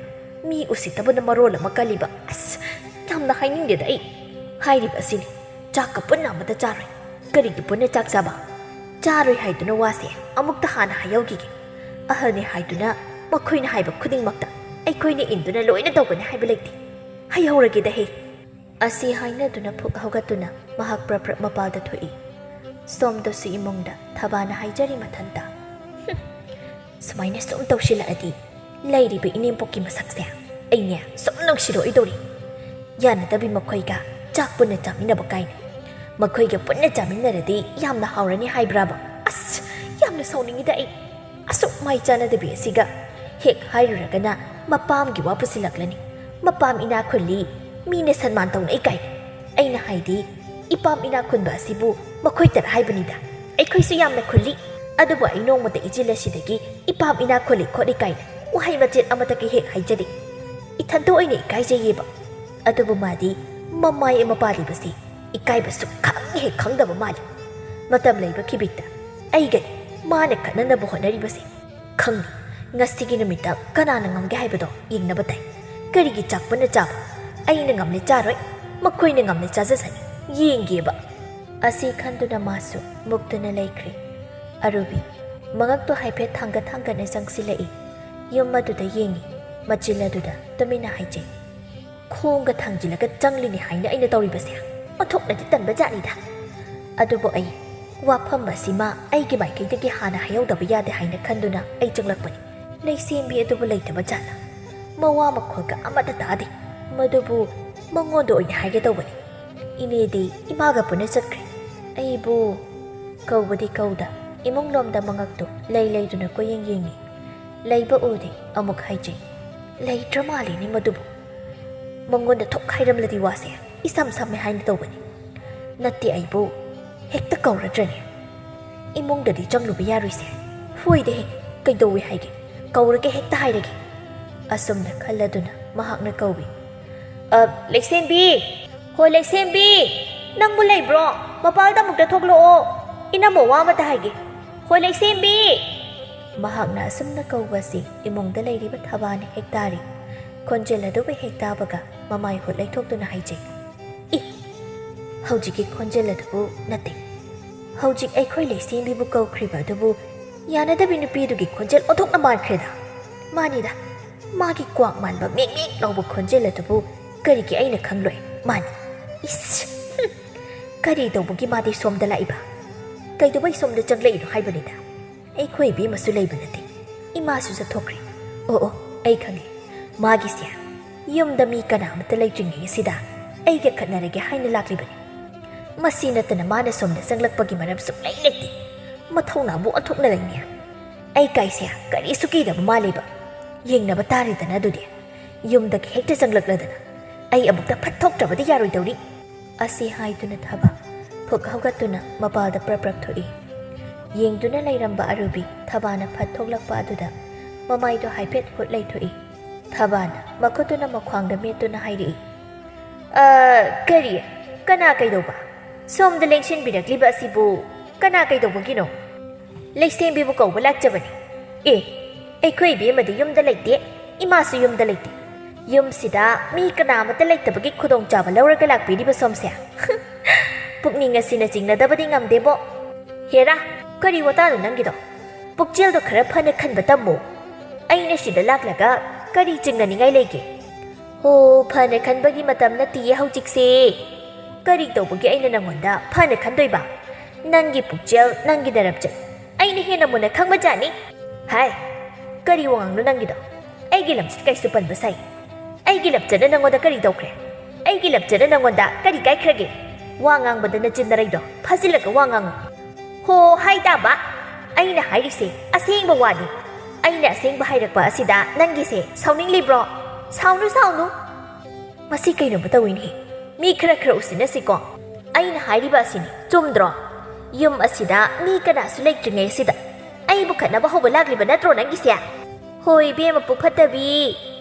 ꯃꯤ ꯎꯁꯤꯠꯇꯕꯅ ꯃꯔꯣꯜ ꯑꯃ ꯀꯜꯂꯤꯕ꯫ ꯑꯁ! ꯌꯥꯝꯅ ꯍꯥꯏꯅꯤꯡꯗꯦꯗ ꯑꯩ꯫ ꯍꯥꯏꯔꯤꯕ ꯑꯁꯤꯅꯤ, ꯆꯥꯛꯀ ꯄꯨꯟꯅ ꯑꯃꯠꯇ ꯆꯥꯔꯣꯏ꯫ ꯀꯔꯤꯒꯤ ꯄꯨꯟꯅ ꯆꯥꯛ ꯆꯥꯕ? ꯆꯥꯔꯣꯏ ꯍꯥꯏꯗꯨꯅ ꯋꯥꯁꯦ ꯑꯃꯨꯛꯇ ꯍꯥꯟꯅ ꯍꯥꯏꯍꯧꯈꯤꯒꯦ꯫ ꯑꯍꯜꯅꯤ ꯍꯥꯏꯗꯨꯅ ꯃꯈꯣꯏꯅ ꯍꯥꯏꯕ ꯈꯨꯗꯤꯡꯃꯛꯇ ꯑꯩꯈꯣꯏꯅ ꯏꯟꯗꯨꯅ ꯂꯣꯏꯅ ꯇꯧꯒꯅꯤ ꯍꯥꯏꯕ ꯂꯩꯇꯦ꯫ ꯍꯥꯏꯍꯧꯔꯒꯦꯗ ꯍꯦ꯫ ꯑꯁꯤ ꯍꯥꯏꯅꯗꯨꯅ ꯐꯨꯛ ꯍꯧꯒꯠꯇꯨꯅ ꯃꯍꯥꯛ ꯄ꯭ꯔꯞ ꯄ꯭ꯔꯞ ꯃꯄꯥꯜꯗ ꯊꯣꯛꯏ꯫ ꯁꯣꯝꯗꯁꯨ ꯏꯃꯨꯡꯗ ꯊꯕꯥꯅ ꯍꯥꯏꯖꯔꯤ ꯃꯊꯟꯇ, "ꯍꯨꯝ, ꯁꯨꯃꯥꯏꯅ ꯁꯨꯝ ꯇꯧꯁꯤꯜꯂꯛꯑꯗꯤ ꯂꯩꯔꯤꯕ ꯏꯅꯦꯝꯄꯣꯛꯀꯤ ꯃꯁꯛꯁꯦ ꯑꯩꯅꯦ ꯁꯨꯝ ꯅꯨꯡꯁꯤꯔꯛꯑꯣꯏꯗꯧꯔꯤ꯫ ꯌꯥꯅꯗꯕꯤ ꯃꯈꯣꯏꯒ ꯆꯥꯛ ꯄꯨꯟꯅ ꯆꯥꯃꯤꯟꯅꯕ ꯀꯥꯏꯅ꯫ ꯃꯈꯣꯏꯒ ꯄꯨꯟꯅ ꯆꯥꯃꯤꯟꯅꯔꯗꯤ ꯌꯥꯝꯅ ꯍꯥꯎꯔꯅꯤ ꯍꯥꯏꯕ꯭ꯔꯥꯕ? ꯑꯁ, ꯌꯥꯝꯅ ꯁꯥꯎꯅꯤꯡꯉꯤꯗ ꯑꯩ꯫ ꯑꯁꯨꯛ ꯃꯥꯏ ꯆꯥꯟꯅꯗꯕꯤ ꯑꯁꯤꯒ ꯍꯦꯛ ꯍꯥꯏꯔꯨꯔꯒꯅ ꯃꯄꯥꯝꯒꯤ ꯋꯥ ꯄꯨꯁꯤꯜꯂꯛꯂꯅꯤ꯫ ꯃꯄꯥꯝ ꯏꯅꯥꯛ ꯈꯨꯜꯂꯤ, ꯃꯤꯅ ꯁꯟꯃꯥꯟ ꯇꯧꯅꯩ ꯀꯥꯏꯅ꯫ ꯑꯩꯅ ꯍꯥꯏꯗꯤ, ꯏꯄꯥꯝ ꯏꯅꯥꯛ ꯈꯨꯟꯕ ꯑꯁꯤꯕꯨ ꯃꯈꯣꯏꯇꯔ ꯍꯥꯏꯕꯅꯤꯗ꯫ ꯑꯩꯈꯣꯏꯁꯨ ꯌꯥꯝꯅ ꯈꯨꯜꯂꯤ, ꯑꯗꯨꯕꯨ ꯑꯩ ꯅꯣꯡꯃꯇ ꯏꯆꯤꯜ ꯑꯁꯤꯗꯒꯤ ꯏꯄꯥꯝ ꯏꯅꯥꯛ ꯈꯨꯜꯂꯤ ꯈꯣꯠꯂꯤ ꯀꯥꯏꯅ ꯋꯥꯍꯩ ꯃꯆꯦꯠ ꯑꯃꯠꯇ ꯍꯦꯛ ꯍꯥꯏꯖꯗꯦ꯫ ꯏꯊꯟꯇ ꯑꯣꯏꯅ ꯏꯀꯥꯏꯖꯩꯌꯦꯕ꯫ ꯑꯗꯨꯕꯨ ꯃꯥꯗꯤ ꯃꯃꯥꯏ ꯑꯃ ꯄꯥꯜꯂꯤꯕꯁꯤ ꯏꯀꯥꯏꯕ ꯁꯨꯛꯈꯪ ꯍꯦꯛ ꯈꯪꯗꯕ ꯃꯥꯜꯂꯤ꯫ ꯃꯇꯝ ꯂꯩꯕ ꯈꯤꯕꯤꯛꯇ ꯑꯩꯒꯅꯤ ꯃꯥꯅ ꯈꯠꯅꯅꯕ ꯍꯣꯠꯅꯔꯤꯕꯁꯦ꯫ ꯈꯪꯅꯤ, ꯉꯁꯤꯒꯤ ꯅꯨꯃꯤꯠꯇ ꯀꯅꯥꯅ ꯉꯝꯒꯦ ꯍꯥꯏꯕꯗꯣ ꯌꯦꯡꯅꯕ ꯇꯥꯏ꯫ ꯀꯔꯤꯒꯤ ꯆꯥꯛ ꯄꯨꯟꯅ ꯆꯥꯕ? ꯑꯩꯅ ꯉꯝꯂꯦ ꯆꯥꯔꯣꯏ, ꯃꯈꯣꯏꯅ ꯉꯝꯂꯦ ꯆꯥꯖꯁꯅꯤ꯫ ꯌꯦꯡꯒꯦꯕ꯫ ꯑꯁꯤ ꯈꯟꯗꯨꯅ ꯃꯥꯁꯨ ꯃꯨꯛꯇꯨꯅ ꯂꯩꯈ꯭ꯔꯦ꯫ ꯑꯔꯨꯕꯤ, ꯃꯉꯛꯇꯣ ꯍꯥꯏꯐꯦꯠ ꯊꯥꯡꯒꯠ ꯊꯥꯡꯒꯠꯅ ꯆꯪꯁꯤꯜꯂꯛꯏ꯫ ꯌꯨꯝ ꯑꯗꯨꯗ ꯌꯦꯡꯉꯤ, ꯃꯆꯤꯜ ꯑꯗꯨꯗ ꯇꯨꯃꯤꯟꯅ ꯍꯥꯏꯖꯩ, "ꯈꯣꯡꯒ ꯊꯥꯡꯖꯤꯜꯂꯒ ꯆꯪꯂꯤꯅꯤ ꯍꯥꯏꯅ ꯑꯩꯅ ꯇꯧꯔꯤꯕꯁꯦ ꯑꯣꯟꯊꯣꯛꯅꯗꯤ ꯇꯟꯕ ꯖꯥꯠꯅꯤꯗ꯫ ꯑꯗꯨꯕꯨ ꯑꯩ ꯋꯥꯐꯝ ꯑꯁꯤꯃ ꯑꯩꯒꯤ ꯃꯥꯏꯀꯩꯗꯒꯤ ꯍꯥꯟꯅ ꯍꯥꯏꯍꯧꯗꯕ ꯌꯥꯗꯦ ꯍꯥꯏꯅ ꯈꯟꯗꯨꯅ ꯑꯩ ꯆꯪꯂꯛꯄꯅꯤ꯫ ꯂꯩꯁꯦꯝꯕꯤ ꯑꯗꯨꯕꯨ ꯂꯩꯇꯕ ꯖꯥꯠꯂ? ꯃꯋꯥ ꯃꯈꯣꯜꯒ ꯑꯃꯠꯇ ꯇꯥꯗꯦ꯫ ꯃꯗꯨꯕꯨ ꯃꯉꯣꯟꯗ ꯑꯣꯏꯅ ꯍꯥꯏꯒꯦ ꯇꯧꯕꯅꯤ꯫ ꯏꯅꯦꯗꯤ ꯏꯃꯥꯒ ꯄꯨꯟꯅ ꯆꯠꯈ꯭ꯔꯦ꯫ ꯑꯩꯕꯨ ꯀꯧꯕꯗꯤ ꯀꯧꯗ ꯏꯃꯨꯡꯂꯣꯝꯗ ꯃꯉꯛꯇꯨ ꯂꯩ ꯂꯩꯗꯨꯅ ꯀꯣꯏꯌꯦꯡ ꯌꯦꯡꯉꯤ꯫ ꯂꯩꯕ ꯎꯗꯦ꯫ ꯑꯃꯨꯛ ꯍꯥꯏꯖꯩ, "ꯂꯩꯇ꯭ꯔ ꯃꯥꯜꯂꯤꯅꯦ ꯃꯗꯨꯕꯨ꯫ ꯃꯉꯣꯟꯗ ꯊꯣꯛ ꯍꯥꯏꯔꯝꯂꯗꯤ ꯋꯥꯁꯦ ꯏꯁꯝ ꯁꯝꯃꯦ ꯍꯥꯏꯅ ꯇꯧꯕꯅꯤ꯫ ꯅꯠꯇꯦ, ꯑꯩꯕꯨ ꯍꯦꯛꯇ ꯀꯧꯔꯗ꯭ꯔꯅꯦ? ꯏꯃꯨꯡꯗꯗꯤ ꯆꯪꯂꯨꯕ ꯌꯥꯔꯣꯏꯁꯦ꯫ ꯍꯣꯏꯗ ꯍꯦ, ꯀꯩꯗꯧꯏ ꯍꯥꯏꯒꯦ? ꯀꯧꯔꯒꯦ, ꯍꯦꯛꯇ ꯍꯥꯏꯔꯒꯦ"꯫ ꯑꯁꯨꯝꯅ ꯈꯜꯂꯗꯨꯅ ꯃꯍꯥꯛꯅ ꯀꯧꯏ, "ꯑ, ꯂꯩꯁꯦꯝꯕꯤ! ꯍꯣ ꯂꯩꯁꯦꯝꯕꯤ! ꯅꯪꯕꯨ ꯂꯩꯕ꯭ꯔꯣ? ꯃꯄꯥꯜꯗ ꯑꯃꯨꯛꯇ ꯊꯣꯛꯂꯛꯑꯣ꯫ ꯏꯅꯝꯃ ꯋꯥ ꯑꯃꯇ ꯍꯥꯏꯒꯦ꯫ ꯍꯣ ꯂꯩꯁꯦꯝꯕꯤ!" ꯃꯍꯥꯛꯅ ꯑꯁꯨꯝꯅ ꯀꯧꯕ ꯑꯁꯤ ꯏꯃꯨꯡꯗ ꯂꯩꯔꯤꯕ ꯊꯕꯥꯅ ꯍꯦꯛ ꯇꯥꯔꯤ꯫ ꯈꯣꯟꯖꯦꯜ ꯑꯗꯨꯕꯨ ꯍꯦꯛ ꯇꯥꯕꯒ ꯃꯃꯥꯏ ꯍꯨꯠ ꯂꯩꯊꯣꯛꯇꯨꯅ ꯍꯥꯏꯖꯩ, "ꯏ! ꯍꯧꯖꯤꯛꯀꯤ ꯈꯣꯟꯖꯦꯜ ꯑꯗꯨꯕꯨ ꯅꯠꯇꯦ꯫ ꯍꯧꯖꯤꯛ ꯑꯩꯈꯣꯏ ꯂꯩꯁꯦꯝꯕꯤꯕꯨ ꯀꯧꯈ꯭ꯔꯤꯕ ꯑꯗꯨꯕꯨ ꯌꯥꯅꯗꯕꯤ ꯅꯨꯄꯤꯗꯨꯒꯤ ꯈꯣꯟꯖꯦꯜ ꯑꯣꯟꯊꯣꯛꯅ ꯃꯥꯟꯈ꯭ꯔꯦꯗ꯫ ꯃꯥꯅꯤꯗ, ꯃꯥꯒꯤ ꯀ꯭ꯋꯥꯛ ꯃꯥꯟꯕ ꯃꯦꯛ ꯃꯦꯛ ꯂꯥꯎꯕ ꯈꯣꯟꯖꯦꯜ ꯑꯗꯨꯕꯨ ꯀꯔꯤꯒꯤ ꯑꯩꯅ ꯈꯪꯂꯣꯏ? ꯃꯥꯅꯤ꯫ ꯏꯁ! ꯍꯨꯝ! ꯀꯔꯤ ꯇꯧꯕꯒꯤ ꯃꯥꯗꯤ ꯁꯣꯝꯗ ꯂꯥꯛꯏꯕ? ꯀꯩꯗꯧꯕꯩ ꯁꯣꯝꯗ ꯆꯪꯂꯛꯏꯅꯣ ꯍꯥꯏꯕꯅꯤꯗ? ꯑꯩꯈꯣꯏ ꯏꯕꯦꯝꯃꯁꯨ ꯂꯩꯕ ꯅꯠꯇꯦ꯫ ꯏꯃꯥꯁꯨ ꯆꯠꯊꯣꯛꯈ꯭ꯔꯦ꯫ ꯑꯣ, ꯑꯣ, ꯑꯩ ꯈꯪꯉꯦ꯫ ꯃꯥꯒꯤꯁꯦ ꯌꯨꯝꯗ ꯃꯤ ꯀꯅꯥ ꯑꯃꯠꯇ ꯂꯩꯇ꯭ꯔꯤꯉꯩ ꯑꯁꯤꯗ ꯑꯩꯒ ꯈꯠꯅꯔꯒꯦ ꯍꯥꯏꯅ ꯂꯥꯛꯂꯤꯕꯅꯤ꯫ ꯃꯁꯤ ꯅꯠꯇꯅ ꯃꯥꯅ ꯁꯣꯝꯗ ꯆꯪꯂꯛꯄꯒꯤ ꯃꯔꯝ ꯁꯨꯡꯂꯩ ꯂꯩꯇꯦ꯫ ꯃꯊꯧꯅꯥꯕꯨ ꯑꯣꯟꯊꯣꯛꯅ ꯂꯩꯅꯦ꯫ ꯑꯩ ꯀꯥꯏꯁꯦ ꯀꯔꯤꯁꯨ ꯀꯤꯗꯕ ꯃꯥꯜꯂꯦꯕ꯫ ꯌꯦꯡꯅꯕ ꯇꯥꯔꯦꯗꯅ ꯑꯗꯨꯗꯤ꯫ ꯌꯨꯝꯗꯒꯤ ꯍꯦꯛꯇ ꯆꯪꯂꯛꯂꯗꯅ ꯑꯩ ꯑꯃꯨꯛꯇ ꯐꯠ ꯊꯣꯛꯇ꯭ꯔꯕꯗꯤ ꯌꯥꯔꯣꯏꯗꯧꯔꯤ"꯫ ꯑꯁꯤ ꯍꯥꯏꯗꯨꯅ ꯊꯕꯥ ꯐꯨꯛ ꯍꯧꯒꯠꯇꯨꯅ ꯃꯄꯥꯜꯗ ꯄ꯭ꯔꯞ ꯄ꯭ꯔꯞ ꯊꯣꯛꯏ꯫ ꯌꯦꯡꯗꯨꯅ ꯂꯩꯔꯝꯕ ꯑꯔꯨꯕꯤ ꯊꯕꯥꯅ ꯐꯠ ꯊꯣꯛꯂꯛꯄ ꯑꯗꯨꯗ ꯃꯃꯥꯏꯗꯣ ꯍꯥꯏꯐꯦꯠ ꯍꯨꯠ ꯂꯩꯊꯣꯛꯏ꯫ ꯊꯕꯥꯅ ꯃꯈꯨꯠꯇꯨꯅ ꯃꯈ꯭ꯋꯥꯡꯗ ꯃꯦꯠꯇꯨꯅ ꯍꯥꯏꯔꯛꯏ, "ꯑ, ꯀꯔꯤ? ꯀꯅꯥ ꯀꯩꯗꯧꯕ? ꯁꯣꯝꯗ ꯂꯦꯡꯁꯤꯟꯕꯤꯔꯛꯂꯤꯕ ꯑꯁꯤꯕꯨ ꯀꯅꯥ ꯀꯩꯗꯧꯕꯒꯤꯅꯣ?" "ꯂꯩꯁꯦꯝꯕꯤꯕꯨ ꯀꯧꯕ ꯂꯥꯛꯆꯕꯅꯤ"꯫ "ꯑꯦ, ꯑꯩꯈꯣꯏ ꯏꯕꯦꯝꯃꯗꯤ ꯌꯨꯝꯗ ꯂꯩꯇꯦ, ꯏꯃꯥꯁꯨ ꯌꯨꯝꯗ ꯂꯩꯇꯦ꯫ ꯌꯨꯝꯁꯤꯗ ꯃꯤ ꯀꯅꯥ ꯑꯃꯠꯇ ꯂꯩꯇꯕꯒꯤ ꯈꯨꯗꯣꯡꯆꯥꯕ ꯂꯧꯔꯒ ꯂꯥꯛꯄꯤꯔꯤꯕ ꯁꯣꯝꯁꯦ?" ꯄꯨꯛꯅꯤꯡ ꯑꯁꯤꯅ ꯆꯤꯡꯅꯗꯕꯗꯤ ꯉꯝꯗꯦꯕꯣ꯫ ꯍꯦꯔꯥ, ꯀꯔꯤ ꯋꯥꯇꯥꯅꯣ ꯅꯪꯒꯤꯗꯣ? ꯄꯨꯛꯆꯦꯜꯗꯣ ꯈꯔ ꯐꯅ ꯈꯟꯕ ꯇꯝꯃꯨ꯫ ꯑꯩꯅ ꯁꯤꯗ ꯂꯥꯛꯂꯒ ꯀꯔꯤ ꯆꯤꯡꯅꯅꯤꯡꯉꯥꯏ ꯂꯩꯒꯦ? ꯍꯣ, ꯐꯅ ꯈꯟꯕꯒꯤ ꯃꯇꯝ ꯅꯠꯇꯤꯌꯦ ꯍꯧꯖꯤꯛꯁꯦ꯫ ꯀꯔꯤ ꯇꯧꯕꯒꯤ ꯑꯩꯅ ꯅꯪꯉꯣꯟꯗ ꯐꯅ ꯈꯟꯗꯣꯏꯕ? ꯅꯪꯒꯤ ꯄꯨꯛꯆꯦꯜ, ꯅꯪꯒꯤ ꯅꯔꯞꯆꯠ ꯑꯩꯅ ꯍꯦꯟꯅ ꯃꯨꯟꯅ ꯈꯪꯕꯖꯥꯠꯅꯤ꯫ ꯍꯥꯏ, ꯀꯔꯤ ꯋꯥꯉꯥꯡꯅꯣ ꯅꯪꯒꯤꯗꯣ? ꯑꯩꯒꯤ ꯂꯝꯆꯠ ꯀꯩꯁꯨ ꯄꯟꯕ ꯁꯥꯏ꯫ ꯑꯩꯒꯤ ꯂꯝꯆꯠꯅ ꯅꯪꯉꯣꯟꯗ ꯀꯔꯤ ꯇꯧꯈ꯭ꯔꯦ? ꯑꯩꯒꯤ ꯂꯝꯆꯠꯅ ꯅꯪꯉꯣꯟꯗ ꯀꯔꯤ ꯀꯥꯏꯈ꯭ꯔꯒꯦ? ꯋꯥ ꯉꯥꯡꯕꯗ ꯅꯆꯤꯟ ꯅꯔꯩꯗꯣ ꯐꯥꯖꯤꯜꯂꯒ ꯋꯥ ꯉꯥꯡꯉꯨ꯫ ꯍꯣ, ꯍꯥꯏ ꯇꯥꯕ꯫ ꯑꯩꯅ ꯍꯥꯏꯔꯤꯁꯦ ꯑꯁꯦꯡꯕ ꯋꯥꯅꯤ꯫ ꯑꯩꯅ ꯑꯁꯦꯡꯕ ꯍꯥꯏꯔꯛꯄ ꯑꯁꯤꯗ ꯅꯪꯒꯤꯁꯦ ꯁꯥꯎꯅꯤꯡꯂꯤꯕ꯭ꯔꯣ? ꯁꯥꯎꯅꯨ, ꯁꯥꯎꯅꯨ꯫ ꯃꯁꯤ ꯀꯩꯅꯣꯝꯃ ꯇꯧꯏꯅꯦ꯫ ꯃꯤ ꯈꯔ ꯈꯔ ꯎꯁꯤꯟꯅꯁꯤꯀꯣ꯫ ꯑꯩꯅ ꯍꯥꯏꯔꯤꯕ ꯑꯁꯤꯅꯤ, ꯆꯨꯝꯗ꯭ꯔꯣ? ꯌꯨꯝ ꯑꯁꯤꯗ ꯃꯤ ꯀꯅꯥꯁꯨ ꯂꯩꯇ꯭ꯔꯤꯉꯩ ꯑꯁꯤꯗ ꯑꯩꯕꯨ ꯈꯠꯅꯕ ꯍꯧꯕ ꯂꯥꯛꯂꯤꯕ ꯅꯠꯇ꯭ꯔꯣ ꯅꯪꯒꯤꯁꯦ? ꯍꯣꯏ ꯏꯕꯦꯝꯃ ꯄꯨ ꯐꯠꯇꯕꯤ,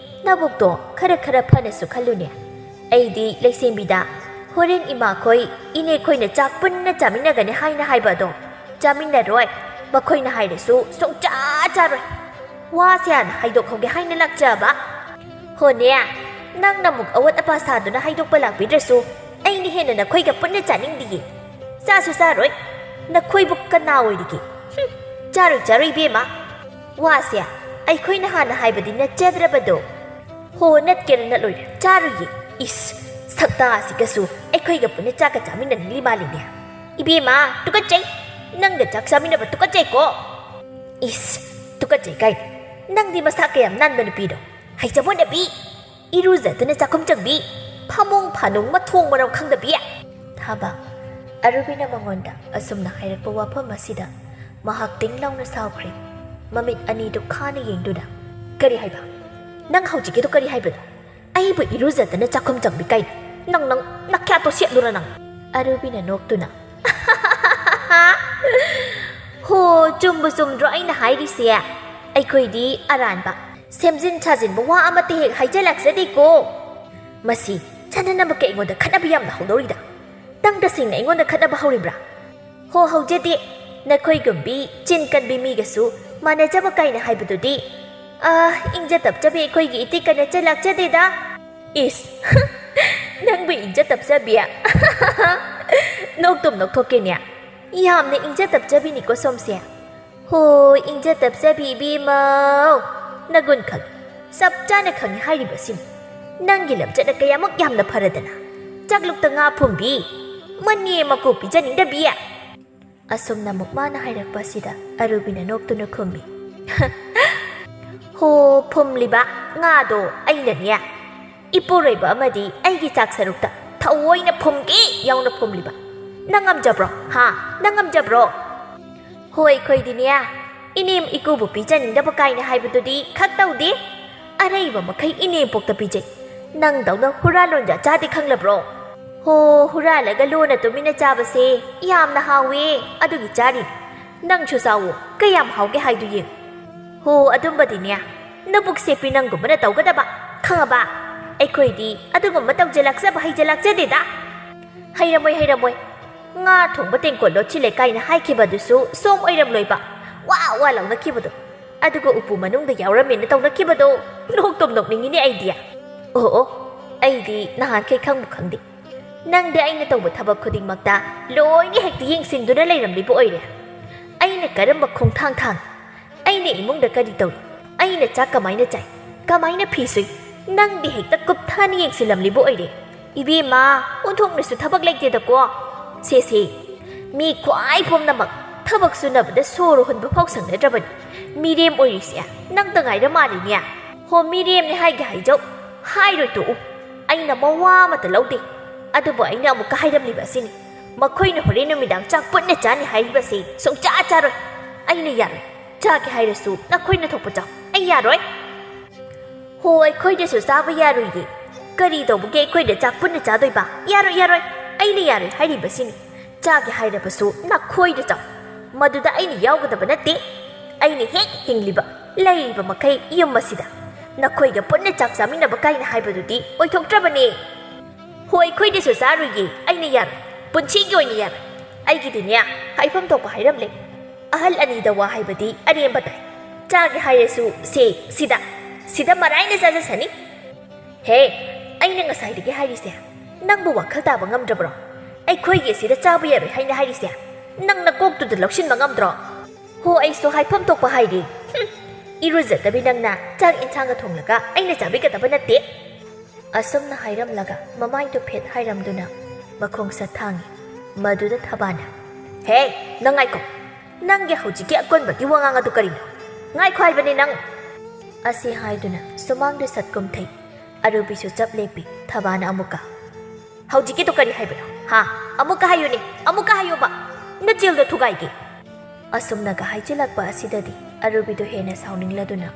ꯅꯕꯨꯛꯇꯣ ꯈꯔ ꯈꯔ ꯐꯅꯁꯨ ꯈꯜꯂꯨꯅꯦ꯫ ꯑꯩꯗꯤ ꯂꯩꯁꯦꯝꯕꯤꯗ ꯍꯣꯔꯦꯟ ꯏꯃꯥꯈꯣꯏ, ꯏꯅꯦꯈꯣꯏꯅ ꯆꯥꯛ ꯄꯨꯟꯅ ꯆꯥꯃꯤꯟꯅꯒꯅꯤ ꯍꯥꯏꯅ ꯍꯥꯏꯕ ꯑꯗꯣ ꯆꯥꯃꯤꯟꯅꯔꯣꯏ꯫ ꯃꯈꯣꯏꯅ ꯍꯥꯏꯔꯁꯨ ꯁꯨꯡꯆꯥ ꯆꯥꯔꯣꯏ꯫ ꯋꯥꯁꯦ ꯍꯥꯟꯅ ꯍꯥꯏꯗꯣꯛꯍꯧꯒꯦ ꯍꯥꯏꯅ ꯂꯥꯛꯆꯕ꯫ ꯍꯣꯅꯦ, ꯅꯪꯅ ꯑꯃꯨꯛ ꯑꯋꯥꯠ ꯑꯄꯥ ꯁꯥꯗꯨꯅ ꯍꯥꯏꯗꯣꯛꯄ ꯂꯥꯛꯄꯤꯗ꯭ꯔꯁꯨ ꯑꯩꯅ ꯍꯦꯟꯅ ꯅꯈꯣꯏꯒ ꯄꯨꯟꯅ ꯆꯥꯅꯤꯡꯗꯤꯌꯦ꯫ ꯆꯥꯁꯨ ꯆꯥꯔꯣꯏ꯫ ꯅꯈꯣꯏꯕꯨ ꯀꯅꯥ ꯑꯣꯏꯔꯤꯒꯦ? ꯍꯨꯝ, ꯆꯥꯔꯣꯏ, ꯆꯥꯔꯣꯏ ꯏꯕꯦꯝꯃ꯫ ꯋꯥꯁꯦ ꯑꯩꯈꯣꯏꯅ ꯍꯥꯟꯅ ꯍꯥꯏꯕꯗꯤ ꯅꯠꯆꯗ꯭ꯔꯕꯗꯣ꯫ ꯍꯣ, ꯅꯠꯀꯦꯔ ꯅꯠꯂꯣꯏꯔ ꯆꯥꯔꯣꯏꯌꯦ꯫ ꯏꯁ, ꯁꯛꯇꯥ ꯑꯁꯤꯒꯁꯨ ꯑꯩꯈꯣꯏꯒ ꯄꯨꯟꯅ ꯆꯥꯛꯀ ꯆꯥꯃꯤꯟꯅꯅꯤꯡꯂꯤ ꯃꯥꯜꯂꯤꯅꯦ꯫ ꯏꯕꯦꯝꯃ, ꯇꯨꯀꯠꯆꯩ꯫ ꯅꯪꯒ ꯆꯥꯛ ꯆꯥꯃꯤꯟꯅꯕ ꯇꯨꯀꯠꯆꯩꯀꯣ꯫ ꯏꯁ, ꯇꯨꯀꯠꯆꯩ ꯀꯥꯏꯅ꯫ ꯅꯪꯗꯤ ꯃꯁꯥ ꯀꯌꯥꯝ ꯅꯥꯟꯕ ꯅꯨꯄꯤꯅꯣ? ꯍꯩꯖꯕꯣꯟꯗꯕꯤ! ꯏꯔꯨꯖꯗꯅ ꯆꯥꯛꯈꯨꯝ ꯆꯪꯕꯤ! ꯐꯃꯨꯡ ꯐꯥꯅꯨꯡ ꯃꯊꯣꯡ ꯃꯔꯝ ꯈꯪꯗꯕꯤ! ꯊꯥꯕ, ꯑꯔꯨꯕꯤꯅ ꯃꯉꯣꯟꯗ ꯑꯁꯨꯝꯅ ꯍꯥꯏꯔꯛꯄ ꯋꯥꯐꯝ ꯑꯁꯤꯗ ꯃꯍꯥꯛ ꯇꯤꯡ ꯂꯥꯎꯅ ꯁꯥꯎꯈ꯭ꯔꯦ꯫ ꯃꯃꯤꯠ ꯑꯅꯤꯗꯨ ꯈꯥꯅ ꯌꯦꯡꯗꯨꯅ, "ꯀꯔꯤ ꯍꯥꯏꯕ? ꯅꯪ ꯍꯧꯖꯤꯛꯀꯤꯗꯨ ꯀꯔꯤ ꯍꯥꯏꯕꯅꯣ? ꯑꯩꯕꯨ ꯏꯔꯨꯖꯗꯅ ꯆꯥꯛꯈꯨꯝ ꯆꯪꯕꯤ ꯀꯥꯏꯅ? ꯅꯪ, ꯅꯪ, ꯅꯈ꯭ꯌꯥꯠꯇꯣ ꯁꯦꯠꯂꯨꯔ ꯅꯪ?" ꯑꯔꯨꯕꯤꯅ ꯅꯣꯛꯇꯨꯅ, "ꯍꯣ, ꯆꯨꯝꯕꯨ ꯆꯨꯝꯗ꯭ꯔꯣ ꯑꯩꯅ ꯍꯥꯏꯔꯤꯁꯦ? ꯑꯩꯈꯣꯏꯗꯤ ꯑꯔꯥꯟꯕ, ꯁꯦꯝꯖꯤꯟ ꯁꯥꯖꯤꯟꯕ ꯋꯥ ꯑꯃꯠꯇ ꯍꯦꯛ ꯍꯥꯏꯖꯜꯂꯛꯆꯗꯦꯀꯣ꯫ ꯃꯁꯤ ꯆꯥꯟꯅꯅꯕꯒꯤ ꯑꯩꯉꯣꯟꯗ ꯈꯠꯅꯕ ꯌꯥꯝꯅ ꯍꯧꯗꯧꯔꯤꯗ꯫ ꯅꯪ ꯇꯁꯦꯡꯅ ꯑꯩꯉꯣꯟꯗ ꯈꯠꯅꯕ ꯍꯧꯔꯤꯕ꯭ꯔꯥ?" "ꯍꯣ, ꯍꯧꯖꯗꯦ꯫ ꯅꯈꯣꯏꯒꯨꯝꯕꯤ ꯆꯤꯟ ꯀꯟꯕꯤ ꯃꯤꯒꯁꯨ ꯃꯥꯟꯅꯖꯕ ꯀꯥꯏꯅ ꯍꯥꯏꯕꯗꯨꯗꯤ, ꯑ, ꯏꯪꯖ ꯇꯞꯆꯕꯤ ꯑꯩꯈꯣꯏꯒꯤ ꯏꯇꯤꯛ ꯀꯅ ꯆꯦꯜꯂꯛꯆꯗꯦꯗ꯫" "ꯏꯁ, ꯅꯪꯕꯨ ꯏꯪꯖ ꯇꯞꯆꯕꯤ?" ꯅꯣꯛꯇꯨꯝ ꯅꯣꯛꯊꯣꯛꯀꯦꯅꯦ꯫ ꯌꯥꯝꯅ ꯏꯪꯖ ꯇꯞꯆꯕꯤꯅꯤꯀꯣ ꯁꯣꯝꯁꯦ꯫ ꯍꯣꯏ, ꯏꯪꯖ ꯇꯞꯆꯕꯤ ꯏꯕꯦꯝꯃꯧ꯫ ꯅꯒꯨꯟ ꯈꯪꯉꯤ, ꯆꯞ ꯆꯥꯅ ꯈꯪꯉꯤ ꯍꯥꯏꯔꯤꯕꯁꯤꯅꯤ꯫ ꯅꯪꯒꯤ ꯂꯝꯆꯠꯅ ꯀꯌꯥꯃꯨꯛ ꯌꯥꯝꯅ ꯐꯔꯗꯅ꯫ ꯆꯥꯛꯂꯨꯛꯇ ꯉꯥ ꯐꯨꯝꯕꯤ, ꯃꯅꯦ ꯃꯀꯨ ꯄꯤꯖꯅꯤꯡꯗꯕꯤ꯫ ꯑꯁꯨꯝꯅ ꯑꯃꯨꯛ ꯃꯥꯅ ꯍꯥꯏꯔꯛꯄꯁꯤꯗ ꯑꯔꯨꯕꯤꯅ ꯅꯣꯛꯇꯨꯅ ꯈꯨꯝꯃꯤ꯫ ꯍꯣ, ꯐꯨꯝꯂꯤꯕ ꯉꯥꯗꯣ ꯑꯩꯅꯅꯦ, ꯏꯄꯨꯔꯣꯏꯕ ꯑꯃꯗꯤ ꯑꯩꯒꯤ ꯆꯥꯛ ꯁꯔꯨꯛꯇ ꯊꯑꯣꯏꯅ ꯐꯨꯝꯒꯦ ꯌꯥꯎꯅ ꯐꯨꯝꯂꯤꯕ꯫ ꯅꯪ ꯉꯝꯖꯕ꯭ꯔꯣ? ꯍꯥ? ꯅꯪ ꯉꯝꯖꯕ꯭ꯔꯣ? ꯍꯣꯏ, ꯑꯩꯈꯣꯏꯗꯤꯅꯦ, ꯏꯅꯦꯝ ꯏꯀꯨꯕꯨ ꯄꯤꯖꯅꯤꯡꯗꯕ ꯀꯥꯏꯅ ꯍꯥꯏꯕꯗꯨꯗꯤ ꯈꯛ ꯇꯧꯗꯦ꯫ ꯑꯔꯩꯕ ꯃꯈꯩ ꯏꯅꯦꯝꯄꯣꯛꯇ ꯄꯤꯖꯩ꯫ ꯅꯪꯗꯧꯅ ꯍꯨꯔꯥꯟ ꯂꯣꯟꯖꯥ ꯆꯥꯗꯦ ꯈꯪꯂꯕ꯭ꯔꯣ? ꯍꯣ, ꯍꯨꯔꯥꯜꯂꯒ ꯂꯣꯟꯅ ꯇꯨꯃꯤꯟꯅ ꯆꯥꯕꯁꯦ ꯌꯥꯝꯅ ꯍꯥꯎꯋꯦ, ꯑꯗꯨꯒꯤ ꯆꯥꯔꯤꯅꯤ꯫ ꯅꯪꯁꯨ ꯆꯥꯎꯋꯣ, ꯀꯌꯥꯝ ꯍꯥꯎꯒꯦ ꯍꯥꯏꯗꯨ ꯌꯦꯡꯉꯨ꯫ ꯍꯣ, ꯑꯗꯨꯝꯕꯗꯤꯅꯦ, ꯅꯕꯨꯛ ꯁꯦꯞꯄꯤ ꯅꯪꯒꯨꯝꯕꯅ ꯇꯧꯒꯗꯕ, ꯈꯪꯉꯕ? ꯑꯩꯈꯣꯏꯗꯤ ꯑꯗꯨꯒꯨꯝꯕ ꯇꯧꯖ ꯂꯥꯛꯆꯕ, ꯍꯩꯖ ꯂꯥꯛꯆꯗꯦꯗ꯫ ꯍꯩꯔꯝꯃꯣꯏ, ꯍꯩꯔꯝꯃꯣꯏ꯫ ꯉꯥ ꯊꯣꯡꯕ ꯇꯦꯡꯀꯣꯠ ꯂꯣꯠꯁꯤꯜꯂꯦ ꯀꯥꯏꯅ ꯍꯥꯏꯈꯤꯕꯗꯨꯁꯨ ꯁꯣꯝ ꯑꯣꯏꯔꯝꯂꯣꯏꯕ꯫ ꯋꯥ ꯋꯥ ꯂꯥꯎꯅꯈꯤꯕꯗꯣ꯫ ꯑꯗꯨꯒ ꯎꯄꯨ ꯃꯅꯨꯡꯗ ꯌꯥꯎꯔꯝꯃꯦꯅ ꯇꯧꯅꯈꯤꯕꯗꯣ꯫ ꯅꯣꯛꯇꯨꯝ ꯅꯣꯛꯅꯤꯡꯉꯤꯅꯦ ꯑꯩꯗꯤ꯫ ꯑꯣ ꯑꯣ, ꯑꯩꯗꯤ ꯅꯍꯥꯟꯈꯩ ꯈꯪꯕꯨ ꯈꯪꯗꯦ꯫ ꯅꯪꯗꯤ ꯑꯩꯅ ꯇꯧꯕ ꯊꯕꯛ ꯈꯨꯗꯤꯡꯃꯛꯇ ꯂꯣꯏꯅ ꯍꯦꯛꯇ ꯌꯦꯡꯁꯤꯟꯗꯨꯅ ꯂꯩꯔꯝꯂꯤꯕ ꯑꯣꯏꯔꯦ꯫ ꯑꯩꯅ ꯀꯔꯝꯕ ꯈꯣꯡꯊꯥꯡ ꯊꯥꯡ? ꯑꯩꯅ ꯏꯃꯨꯡꯗ ꯀꯔꯤ ꯇꯧꯏ? ꯑꯩꯅ ꯆꯥꯛ ꯀꯃꯥꯏꯅ ꯆꯥꯏ? ꯀꯃꯥꯏꯅ ꯐꯤ ꯁꯨꯏ? ꯅꯪꯗꯤ ꯍꯦꯛꯇ ꯀꯨꯞꯊꯅ ꯌꯦꯡꯁꯤꯜꯂꯝꯂꯤꯕ ꯑꯣꯏꯔꯦ꯫ ꯏꯕꯦꯝꯃ, ꯑꯣꯟꯊꯣꯛꯅꯁꯨ ꯊꯕꯛ ꯂꯩꯇꯦꯗꯀꯣ꯫ ꯁꯦ ꯁꯦ, ꯃꯤ ꯈ꯭ꯋꯥꯏ ꯄꯨꯝꯅꯃꯛ ꯊꯕꯛ ꯁꯨꯅꯕꯗ ꯁꯣꯔ ꯍꯣꯟꯕ ꯐꯥꯎ ꯁꯪꯅꯗ꯭ꯔꯕꯅꯤ꯫ ꯃꯤꯔꯦꯝ ꯑꯣꯏꯔꯤꯁꯦ ꯅꯪꯇ ꯉꯥꯏꯔ ꯃꯥꯜꯂꯤꯅꯦ꯫ ꯍꯣ, ꯃꯤꯔꯦꯝꯅꯦ ꯍꯥꯏꯒꯦ ꯍꯥꯏꯖꯧ, ꯍꯥꯏꯔꯣꯏ ꯇꯣꯛꯎ꯫ ꯑꯩꯅ ꯃꯋꯥ ꯑꯃꯇ ꯂꯧꯗꯦ꯫ ꯑꯗꯨꯕꯨ ꯑꯩꯅ ꯑꯃꯨꯛꯀ ꯍꯥꯏꯔꯝꯂꯤꯕ ꯑꯁꯤꯅꯤ, ꯃꯈꯣꯏꯅ ꯍꯣꯔꯦꯟ ꯅꯨꯃꯤꯗꯥꯡ ꯆꯥꯛ ꯄꯨꯟꯅ ꯆꯥꯅꯤ ꯍꯥꯏꯔꯤꯕꯁꯤ ꯁꯨꯡꯆꯥ ꯆꯥꯔꯣꯏ꯫ ꯑꯩꯅ ꯌꯥꯔꯣꯏ꯫ ꯆꯥꯒꯦ ꯍꯥꯏꯔꯁꯨ ꯅꯈꯣꯏꯅ ꯊꯣꯛꯄ ꯆꯥꯎ꯫ ꯑꯩ ꯌꯥꯔꯣꯏ꯫ ꯍꯣ, ꯑꯩꯈꯣꯏꯗꯁꯨ ꯆꯥꯕ ꯌꯥꯔꯣꯏꯌꯦ꯫ ꯀꯔꯤ ꯇꯧꯕꯒꯤ ꯑꯩꯈꯣꯏꯗ ꯆꯥꯛ ꯄꯨꯟꯅ ꯆꯥꯗꯣꯏꯕ? ꯌꯥꯔꯣꯏ, ꯌꯥꯔꯣꯏ꯫ ꯑꯩꯅ ꯌꯥꯔꯣꯏ ꯍꯥꯏꯔꯤꯕꯁꯤꯅꯤ꯫ ꯆꯥꯒꯦ ꯍꯥꯏꯔꯕꯁꯨ ꯅꯈꯣꯏꯗ ꯆꯥꯎ꯫ ꯃꯗꯨꯗ ꯑꯩꯅ ꯌꯥꯎꯒꯗꯕ ꯅꯠꯇꯦ꯫ ꯑꯩꯅ ꯍꯦꯛ ꯍꯤꯡꯂꯤꯕ, ꯂꯩꯔꯤꯕ ꯃꯈꯩ ꯌꯨꯝ ꯑꯁꯤꯗ ꯅꯈꯣꯏꯒ ꯄꯨꯟꯅ ꯆꯥꯛ ꯆꯥꯃꯤꯟꯅꯕ ꯀꯥꯏꯅ ꯍꯥꯏꯕꯗꯨꯗꯤ ꯑꯣꯏꯊꯣꯛꯇ꯭ꯔꯕꯅꯦ꯫ ꯍꯣꯏ, ꯑꯩꯈꯣꯏꯗꯁꯨ ꯆꯥꯔꯣꯏꯌꯦ꯫ ꯑꯩꯅ ꯌꯥꯔꯣꯏ꯫ ꯄꯨꯟꯁꯤꯒꯤ ꯑꯣꯏꯅ ꯌꯥꯔꯣꯏ꯫ ꯑꯩꯒꯤꯗꯤꯅꯦ, ꯍꯥꯏꯐꯝ ꯊꯣꯛꯄ ꯍꯥꯏꯔꯝꯂꯦ꯫ ꯑꯍꯜ ꯑꯅꯤꯗ ꯋꯥ ꯍꯥꯏꯕꯗꯤ ꯑꯔꯦꯝꯕ ꯇꯥꯏ꯫ ꯆꯥꯒꯦ ꯍꯥꯏꯔꯁꯨ ꯁꯦ, ꯁꯤꯗ, ꯁꯤꯗ ꯃꯔꯥꯏꯅ ꯆꯥꯖꯁꯅꯤ꯫ ꯍꯦ, ꯑꯩꯅ ꯉꯁꯥꯏꯗꯒꯤ ꯍꯥꯏꯔꯤꯁꯦ, ꯅꯪꯕꯨ ꯋꯥꯈꯜ ꯇꯥꯕ ꯉꯝꯗ꯭ꯔꯕ꯭ꯔꯣ? ꯑꯩꯈꯣꯏꯒꯤ ꯑꯁꯤꯗ ꯆꯥꯕ ꯌꯥꯔꯣꯏ ꯍꯥꯏꯅ ꯍꯥꯏꯔꯤꯁꯦ ꯅꯪ ꯅꯀꯣꯛꯇꯨꯗ ꯂꯧꯁꯤꯟꯕ ꯉꯝꯗ꯭ꯔꯣ? ꯍꯣ, ꯑꯩꯁꯨ ꯍꯥꯏꯐꯝ ꯊꯣꯛꯄ ꯍꯥꯏꯔꯤ꯫ ꯍꯨꯝ, ꯏꯔꯨꯖꯗꯕꯤ ꯅꯪꯅ ꯆꯥꯛ ꯏꯟꯁꯥꯡꯒ ꯊꯣꯡꯂꯒ ꯑꯩꯅ ꯆꯥꯕꯤꯒꯗꯕ ꯅꯠꯇꯦ꯫ ꯑꯁꯨꯝꯅ ꯍꯥꯏꯔꯝꯂꯒ ꯃꯃꯥꯏꯗꯨ ꯐꯦꯠ ꯍꯥꯏꯔꯝꯗꯨꯅ ꯃꯈꯣꯡ ꯁꯠ ꯊꯥꯡꯉꯤ꯫ ꯃꯗꯨꯗ ꯊꯕꯥꯅ, "ꯍꯦ, ꯅꯪ ꯉꯥꯏꯈꯣ꯫ ꯅꯪꯒꯤ ꯍꯧꯖꯤꯛꯀꯤ ꯑꯀꯣꯟꯕꯒꯤ ꯋꯥꯉꯥꯡ ꯑꯗꯨ ꯀꯔꯤꯅꯣ? ꯉꯥꯏꯈꯣ ꯍꯥꯏꯕꯅꯤ ꯅꯪ!" ꯑꯁꯤ ꯍꯥꯏꯗꯨꯅ ꯁꯨꯃꯥꯡꯗ ꯁꯠ ꯀꯨꯝꯊꯩ꯫ ꯑꯔꯨꯕꯤꯁꯨ ꯆꯞ ꯂꯦꯞꯄꯤ꯫ ꯊꯕꯥꯅ ꯑꯃꯨꯛꯀ, "ꯍꯧꯖꯤꯛꯀꯤꯗꯣ ꯀꯔꯤ ꯍꯥꯏꯕꯅꯣ? ꯍꯥ? ꯑꯃꯨꯛꯀ ꯍꯥꯏꯌꯨꯅꯦ, ꯑꯃꯨꯛꯀ ꯍꯥꯏꯌꯣꯕ꯫ ꯅꯆꯤꯜꯗꯣ ꯊꯨꯒꯥꯏꯒꯦ!" ꯑꯁꯨꯝꯅꯒ ꯍꯥꯏꯖꯤꯜꯂꯛꯄ ꯑꯁꯤꯗꯗꯤ ꯑꯔꯨꯕꯤꯗꯨ ꯍꯦꯟꯅ ꯁꯥꯎꯅꯤꯡꯂꯗꯨꯅ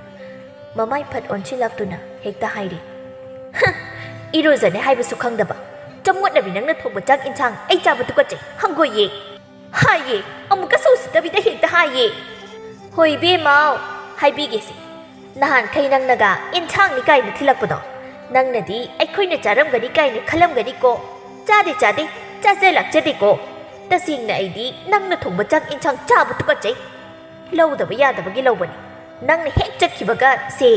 ꯃꯃꯥꯏ ꯐꯠ ꯑꯣꯟꯁꯤꯜꯂꯛꯇꯨꯅ ꯍꯦꯛꯇ ꯍꯥꯏꯔꯤ, "ꯍ! ꯏꯔꯨꯖꯅꯤ ꯍꯥꯏꯕꯁꯨ ꯈꯪꯗꯕ, ꯆꯃꯣꯠꯅꯕꯤ ꯅꯪꯅ ꯊꯣꯡꯕ ꯆꯥꯛ ꯏꯟꯁꯥꯡ ꯑꯩ ꯆꯥꯕ ꯇꯨꯀꯠꯆꯩ, ꯍꯪꯒꯣꯏꯌꯦ!" ꯍꯥꯏꯌꯦ, ꯑꯃꯨꯛꯀꯁꯨ ꯎꯁꯤꯠꯇꯕꯤꯗ ꯍꯦꯛꯇ ꯍꯥꯏꯌꯦ꯫ ꯍꯣꯏ ꯏꯕꯦꯝꯃ, ꯍꯥꯏꯕꯤꯒꯦꯁꯦ꯫ ꯅꯍꯥꯟꯈꯩ ꯅꯪꯅꯒ ꯏꯟꯁꯥꯡꯅꯤ ꯀꯥꯏꯅ ꯊꯤꯜꯂꯛꯄꯗꯣ, ꯅꯪꯅꯗꯤ ꯑꯩꯈꯣꯏꯅ ꯆꯥꯔꯝꯒꯅꯤ ꯀꯥꯏꯅ ꯈꯜꯂꯝꯒꯅꯤꯀꯣ꯫ ꯆꯥꯗꯦ, ꯆꯥꯗꯦ, ꯆꯥꯖ ꯂꯥꯛꯆꯗꯦꯀꯣ꯫ ꯇꯁꯦꯡꯅ ꯑꯩꯗꯤ ꯅꯪꯅ ꯊꯣꯡꯕ ꯆꯥꯛ ꯏꯟꯁꯥꯡ ꯆꯥꯕ ꯇꯨꯀꯠꯆꯩ꯫ ꯂꯧꯗꯕ ꯌꯥꯗꯕꯒꯤ ꯂꯧꯕꯅꯤ꯫ ꯅꯪꯅ ꯍꯦꯛ ꯆꯠꯈꯤꯕꯒ ꯁꯦ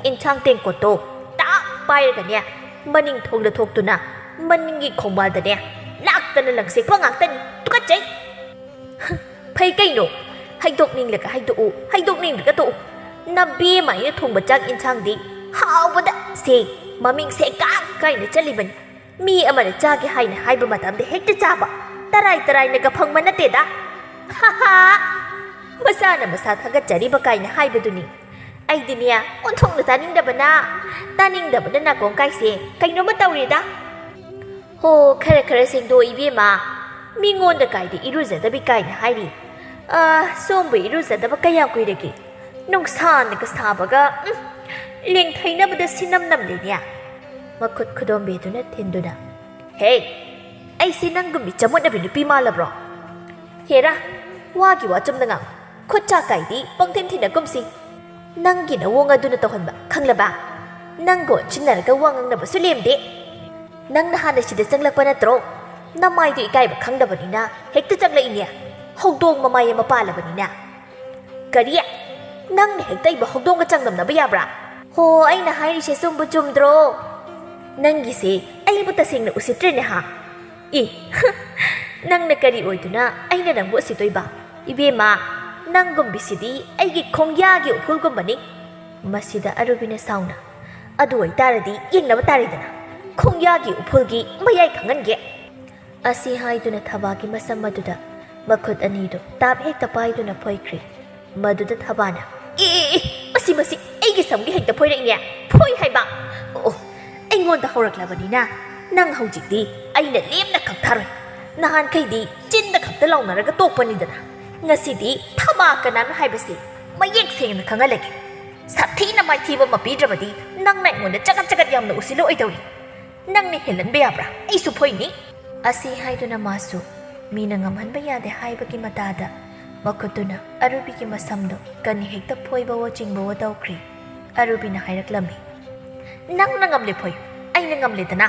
ꯏꯟꯁꯥꯡ ꯇꯦꯡꯀꯣꯠꯇꯣ ꯇꯥꯛ ꯄꯥꯏꯔꯒꯅꯦ, ꯃꯅꯤꯡ ꯊꯣꯡꯗ ꯊꯣꯛꯇꯨꯅ ꯃꯅꯤꯡꯒꯤ ꯈꯣꯡꯕꯥꯜꯗꯅꯦ ꯂꯥꯛꯇꯅ ꯂꯪꯁꯦꯛꯄ ꯉꯥꯛꯇꯅꯤ꯫ ꯇꯨꯀꯠꯆꯩ! ꯐꯩ ꯀꯩꯅꯣ, ꯍꯩꯗꯣꯛꯅꯤꯡꯂꯒ ꯍꯩꯗꯣꯛꯎ, ꯍꯩꯗꯣꯛꯅꯤꯡꯂꯒ ꯇꯣꯛꯎ꯫ ꯅꯕꯦꯝꯃ ꯑꯩꯅ ꯊꯣꯡꯕ ꯆꯥꯛ ꯏꯟꯁꯥꯡꯗꯤ ꯍꯥꯎꯕꯗ ꯁꯦ ꯃꯃꯤꯡ ꯁꯦ ꯀꯥꯛ ꯀꯥꯏꯅ ꯆꯠꯂꯤꯕꯅꯤ꯫ ꯃꯤ ꯑꯃꯅ ꯆꯥꯒꯦ ꯍꯥꯏꯅ ꯍꯥꯏꯕ ꯃꯇꯝꯗ ꯍꯦꯛꯇ ꯆꯥꯕ, ꯇꯔꯥꯏ ꯇꯔꯥꯏꯅꯒ ꯐꯪꯕ ꯅꯠꯇꯦꯗ꯫ ꯍꯥ ꯍꯥ! ꯃꯁꯥꯅ ꯃꯁꯥ ꯊꯥꯒꯠꯆꯔꯤꯕ ꯀꯥꯏꯅ ꯍꯥꯏꯕꯗꯨꯅꯤ꯫ ꯑꯩꯗꯤꯅꯦ, ꯑꯣꯟꯊꯣꯛꯅ ꯇꯥꯅꯤꯡꯗꯕꯅ, ꯇꯥꯅꯤꯡꯗꯕꯅ ꯅꯥꯀꯣꯡ ꯀꯥꯏꯁꯦ ꯀꯩꯅꯣꯝꯃ ꯇꯧꯔꯦꯗ꯫ ꯍꯣ, ꯈꯔ ꯈꯔ ꯁꯦꯡꯗꯣꯛ ꯏꯕꯦꯝꯃ꯫ ꯃꯤꯉꯣꯟꯗ ꯀꯥꯏꯗ ꯏꯔꯨꯖꯗꯕꯤ ꯀꯥꯏꯅ ꯍꯥꯏꯔꯤ? ꯑ, ꯁꯣꯝꯕꯨ ꯏꯔꯨꯖꯗꯕ ꯀꯌꯥꯝ ꯀꯨꯏꯔꯒꯦ? ꯅꯨꯡꯁꯥꯅꯒ ꯁꯥꯕꯒ, ꯎꯝ, ꯂꯦꯡꯊꯩꯅꯕꯗ ꯁꯤꯅꯝ ꯅꯝꯂꯤꯅꯦ꯫ ꯃꯈꯨꯠ ꯈꯨꯗꯣꯝꯕꯤꯗꯨꯅ ꯊꯤꯟꯗꯨꯅ, "ꯍꯦ, ꯑꯩꯁꯦ ꯅꯪꯒꯨꯝꯕꯤ ꯆꯃꯣꯠꯅꯕꯤ ꯅꯨꯄꯤ ꯃꯥꯜꯂꯕ꯭ꯔꯣ? ꯍꯦꯔꯥ, ꯋꯥꯒꯤ ꯋꯥ ꯆꯨꯝꯅ ꯉꯥꯡꯉꯨ꯫ ꯈꯨꯠ ꯆꯥ ꯀꯥꯏꯗꯤ ꯄꯪꯊꯤꯟ ꯊꯤꯟꯅ ꯀꯨꯝꯁꯤ꯫ ꯅꯪꯒꯤ ꯅꯋꯣꯡ ꯑꯗꯨꯅ ꯇꯧꯍꯟꯕ, ꯈꯪꯂꯕ? ꯅꯪꯒ ꯑꯣꯟꯁꯤꯟꯅꯔꯒ ꯋꯥ ꯉꯥꯡꯅꯕꯁꯨ ꯂꯦꯝꯗꯦ꯫ ꯅꯪꯅ ꯍꯥꯟꯅ ꯁꯤꯗ ꯆꯪꯂꯛꯄ ꯅꯠꯇ꯭ꯔꯣ? ꯅꯃꯥꯏꯗꯣ ꯏꯀꯥꯏꯕ ꯈꯪꯗꯕꯅꯤꯅ ꯍꯦꯛꯇ ꯆꯪꯂꯛꯏꯅꯦ꯫ ꯍꯧꯗꯣꯡ ꯃꯃꯥꯏ ꯑꯃ ꯄꯥꯜꯂꯕꯅꯤꯅ꯫ ꯀꯔꯤ? ꯅꯪꯅ ꯍꯦꯛꯇ ꯑꯩꯕꯨ ꯍꯧꯗꯣꯡꯒ ꯆꯥꯡꯗꯝꯅꯕ ꯌꯥꯕ꯭ꯔꯥ? ꯍꯣ, ꯑꯩꯅ ꯍꯥꯏꯔꯤꯁꯦ ꯆꯨꯝꯕꯨ ꯆꯨꯝꯗ꯭ꯔꯣ? ꯅꯪꯒꯤꯁꯦ ꯑꯩꯕꯨ ꯇꯁꯦꯡꯅ ꯎꯁꯤꯠꯇ꯭ꯔꯦꯅꯦ ꯍꯥ? ꯏ, ꯍ, "ꯅꯪꯅ ꯀꯔꯤ ꯑꯣꯏꯗꯨꯅ ꯑꯩꯅ ꯅꯪꯕꯨ ꯎꯁꯤꯠꯇꯣꯏꯕ? ꯏꯕꯦꯝꯃ, ꯅꯪꯒꯨꯝꯕꯤꯁꯤꯗꯤ ꯑꯩꯒꯤ ꯈꯣꯡꯌꯥꯒꯤ ꯎꯐꯨꯜꯒꯨꯝꯕꯅꯤ꯫" ꯃꯁꯤꯗ ꯑꯔꯨꯕꯤꯅ ꯁꯥꯎꯅ, "ꯑꯗꯨ ꯑꯣꯏꯇꯥꯔꯗꯤ ꯌꯦꯡꯅꯕ ꯇꯥꯔꯦꯗꯅ, ꯈꯣꯡꯌꯥꯒꯤ ꯎꯐꯨꯜꯒꯤ ꯃꯌꯥꯏ ꯈꯪꯍꯟꯒꯦ꯫" ꯑꯁꯤ ꯍꯥꯏꯗꯨꯅ ꯊꯕꯥꯒꯤ ꯃꯁꯝ ꯑꯗꯨꯗ ꯃꯈꯨꯠ ꯑꯅꯤꯗꯨ ꯇꯥꯞ ꯍꯦꯛꯇ ꯄꯥꯏꯗꯨꯅ ꯐꯣꯏꯈ꯭ꯔꯤ꯫ ꯃꯗꯨꯗ ꯊꯕꯥꯅ, "ꯑꯦ, ꯑꯦ, ꯑꯦ, ꯃꯁꯤ, ꯃꯁꯤ ꯑꯩꯒꯤ ꯁꯝꯒꯤ ꯍꯦꯛꯇ ꯐꯣꯏꯔꯛꯏꯅꯦ, ꯐꯣꯏ ꯍꯥꯏꯕ꯫ ꯑꯣ, ꯑꯣ, ꯑꯩꯉꯣꯟꯗ ꯍꯧꯔꯛꯂꯕꯅꯤꯅ ꯅꯪ ꯍꯧꯖꯤꯛꯇꯤ ꯑꯩꯅ ꯂꯦꯝꯅ ꯀꯛꯊꯔꯣꯏ꯫ ꯅꯍꯥꯟꯈꯩꯗꯤ ꯆꯤꯟꯗ ꯈꯛꯇ ꯂꯥꯎꯅꯔꯒ ꯇꯣꯛꯄꯅꯤꯗꯅ, ꯉꯁꯤꯗꯤ ꯊꯕꯥ ꯀꯅꯥꯅꯣ ꯍꯥꯏꯕꯁꯤ ꯃꯌꯦꯛ ꯁꯦꯡꯅ ꯈꯪꯍꯜꯂꯒꯦ꯫ ꯁꯥꯊꯤꯅ ꯃꯥꯏꯊꯤꯕ ꯑꯃ ꯄꯤꯗ꯭ꯔꯕꯗꯤ ꯅꯪꯅ ꯑꯩꯉꯣꯟꯗ ꯆꯒꯠ ꯆꯒꯠ ꯌꯥꯝꯅ ꯎꯁꯤꯜꯂꯛꯑꯣꯏꯗꯧꯔꯤ꯫ ꯅꯪꯅ ꯍꯦꯜꯍꯟꯕ ꯌꯥꯕ꯭ꯔꯥ? ꯑꯩꯁꯨ ꯐꯣꯏꯅꯤ꯫" ꯑꯁꯤ ꯍꯥꯏꯗꯨꯅ ꯃꯥꯁꯨ ꯃꯤꯅ ꯉꯝꯍꯟꯕ ꯌꯥꯗꯦ ꯍꯥꯏꯕꯒꯤ ꯃꯇꯥꯗ ꯃꯈꯨꯠꯇꯨꯅ ꯑꯔꯨꯕꯤꯒꯤ ꯃꯁꯝꯗꯨ ꯀꯟꯅ ꯍꯦꯛꯇ ꯐꯣꯏꯕꯋꯣ ꯆꯤꯡꯕꯋꯣ ꯇꯧꯈ꯭ꯔꯤ꯫ ꯑꯔꯨꯕꯤꯅ ꯍꯥꯏꯔꯛꯂꯝꯃꯤ, "ꯅꯪꯅ ꯉꯝꯂꯦ ꯐꯣꯏ, ꯑꯩꯅ ꯉꯝꯂꯦꯗꯅ꯫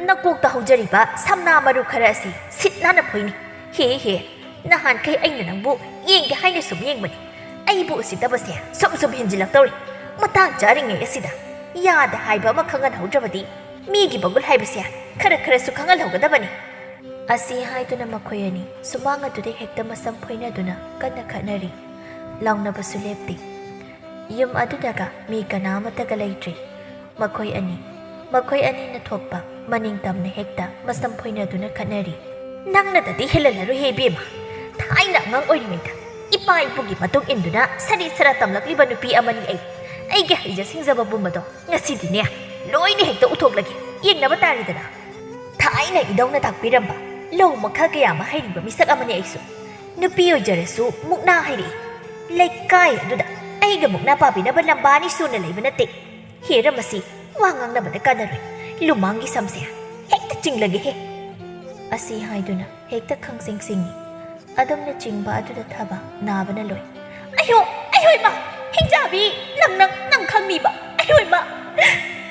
ꯅꯀꯣꯛꯇ ꯍꯧꯖꯔꯤꯕ ꯁꯝꯅꯥ ꯃꯔꯨ ꯈꯔ ꯑꯁꯤ ꯁꯤꯠ ꯅꯥꯟꯅ ꯐꯣꯏꯅꯤ꯫ ꯍꯦ ꯍꯦ, ꯅꯍꯥꯟꯈꯩ ꯑꯩꯅ ꯅꯪꯕꯨ ꯌꯦꯡꯒꯦ ꯍꯥꯏꯅ ꯁꯨꯝ ꯌꯦꯡꯕꯅꯤ꯫ ꯑꯩꯕꯨ ꯎꯁꯤꯠꯇꯕꯁꯦ ꯁꯨꯝ ꯁꯨꯝ ꯍꯦꯟꯖꯤꯜꯂꯛꯇꯧꯔꯤ꯫ ꯃꯇꯥꯡ ꯆꯥꯔꯤꯉꯩ ꯑꯁꯤꯗ ꯌꯥꯗꯦ ꯍꯥꯏꯕ ꯑꯃ ꯈꯪꯍꯟꯍꯧꯗ꯭ꯔꯕꯗꯤ ꯃꯤꯒꯤ ꯃꯒꯨꯟ ꯍꯥꯏꯕꯁꯦ ꯈꯔ ꯈꯔꯁꯨ ꯈꯪꯍꯜꯍꯧꯒꯗꯕꯅꯤ꯫" ꯑꯁꯤ ꯍꯥꯏꯗꯨꯅ ꯃꯈꯣꯏ ꯑꯅꯤ ꯁꯨꯃꯥꯡ ꯑꯗꯨꯗ ꯍꯦꯛꯇ ꯃꯁꯝ ꯐꯣꯏꯅꯗꯨꯅ ꯀꯟꯅ ꯈꯠꯅꯔꯤ꯫ ꯂꯥꯎꯅꯕꯁꯨ ꯂꯦꯞꯇꯦ꯫ ꯌꯨꯝ ꯑꯗꯨꯗꯒ ꯃꯤ ꯀꯅꯥ ꯑꯃꯠꯇꯒ ꯂꯩꯇ꯭ꯔꯤ꯫ ꯃꯈꯣꯏ ꯑꯅꯤ, ꯃꯈꯣꯏ ꯑꯅꯤꯅ ꯊꯣꯛꯄ ꯃꯅꯤꯡ ꯇꯝꯅ ꯍꯦꯛꯇ ꯃꯁꯝ ꯐꯣꯏꯅꯗꯨꯅ ꯈꯠꯅꯔꯤ꯫ "ꯅꯪꯅꯗꯗꯤ ꯍꯦꯜꯍꯜꯂꯔꯣꯏꯍꯦ ꯏꯕꯦꯝꯃ꯫ ꯊꯥꯏꯅ ꯑꯉꯥꯡ ꯑꯣꯏꯔꯤꯉꯩꯗ ꯏꯄꯥ ꯏꯄꯨꯒꯤ ꯃꯇꯨꯡ ꯏꯟꯗꯨꯅ ꯁꯔꯤ ꯁꯔꯥ ꯇꯝꯂꯛꯂꯤꯕ ꯅꯨꯄꯤ ꯑꯃꯅꯤ ꯑꯩ꯫ ꯑꯩꯒꯤ ꯍꯩꯖ ꯁꯤꯡꯖꯕ ꯄꯨꯝꯕꯗꯣ ꯉꯁꯤꯗꯤꯅꯦ ꯂꯣꯏꯅ ꯍꯦꯛꯇ ꯎꯊꯣꯛꯂꯒꯦ꯫ ꯌꯦꯡꯅꯕ ꯇꯥꯔꯦꯗꯅ꯫ ꯊꯥꯏꯅ ꯏꯙꯧꯅ ꯇꯥꯛꯄꯤꯔꯝꯕ ꯂꯧ ꯃꯈꯜ ꯀꯌꯥ ꯑꯃ ꯍꯩꯔꯤꯕ ꯃꯤꯁꯛ ꯑꯃꯅꯤ ꯑꯩꯁꯨ꯫ ꯅꯨꯄꯤ ꯑꯣꯏꯖꯔꯁꯨ ꯃꯨꯛꯅꯥ ꯍꯩꯔꯛꯏ꯫ ꯂꯩꯀꯥꯏ ꯑꯗꯨꯗ ꯑꯩꯒ ꯃꯨꯛꯅꯥ ꯄꯥꯕꯤꯅꯕ ꯂꯝꯕꯥ ꯑꯅꯤ ꯁꯨꯅ ꯂꯩꯕ ꯅꯠꯇꯦ꯫ ꯍꯦꯔꯥ ꯃꯁꯤ, ꯋꯥ ꯉꯥꯡꯅꯕꯗ ꯀꯥꯟꯅꯔꯣꯏ꯫ ꯂꯨꯃꯥꯡꯒꯤ ꯁꯝꯁꯦ ꯍꯦꯛꯇ ꯆꯤꯡꯂꯒꯦꯍꯦ꯫" ꯑꯁꯤ ꯍꯥꯏꯗꯨꯅ ꯍꯦꯛꯇ ꯈꯪꯆꯤꯡ ꯆꯤꯡꯏ꯫ ꯑꯗꯨꯝꯅ ꯆꯤꯡꯕ ꯑꯗꯨꯗ ꯊꯕ ꯅꯥꯕꯅ ꯂꯣꯏ꯫ "ꯑꯌꯣ, ꯑꯌꯣ ꯏꯃꯥ! ꯍꯤꯡꯆꯥꯕꯤ! ꯅꯪ, ꯅꯪ, ꯅꯪ ꯈꯪꯅꯤꯕ! ꯑꯌꯣ ꯏꯃꯥ!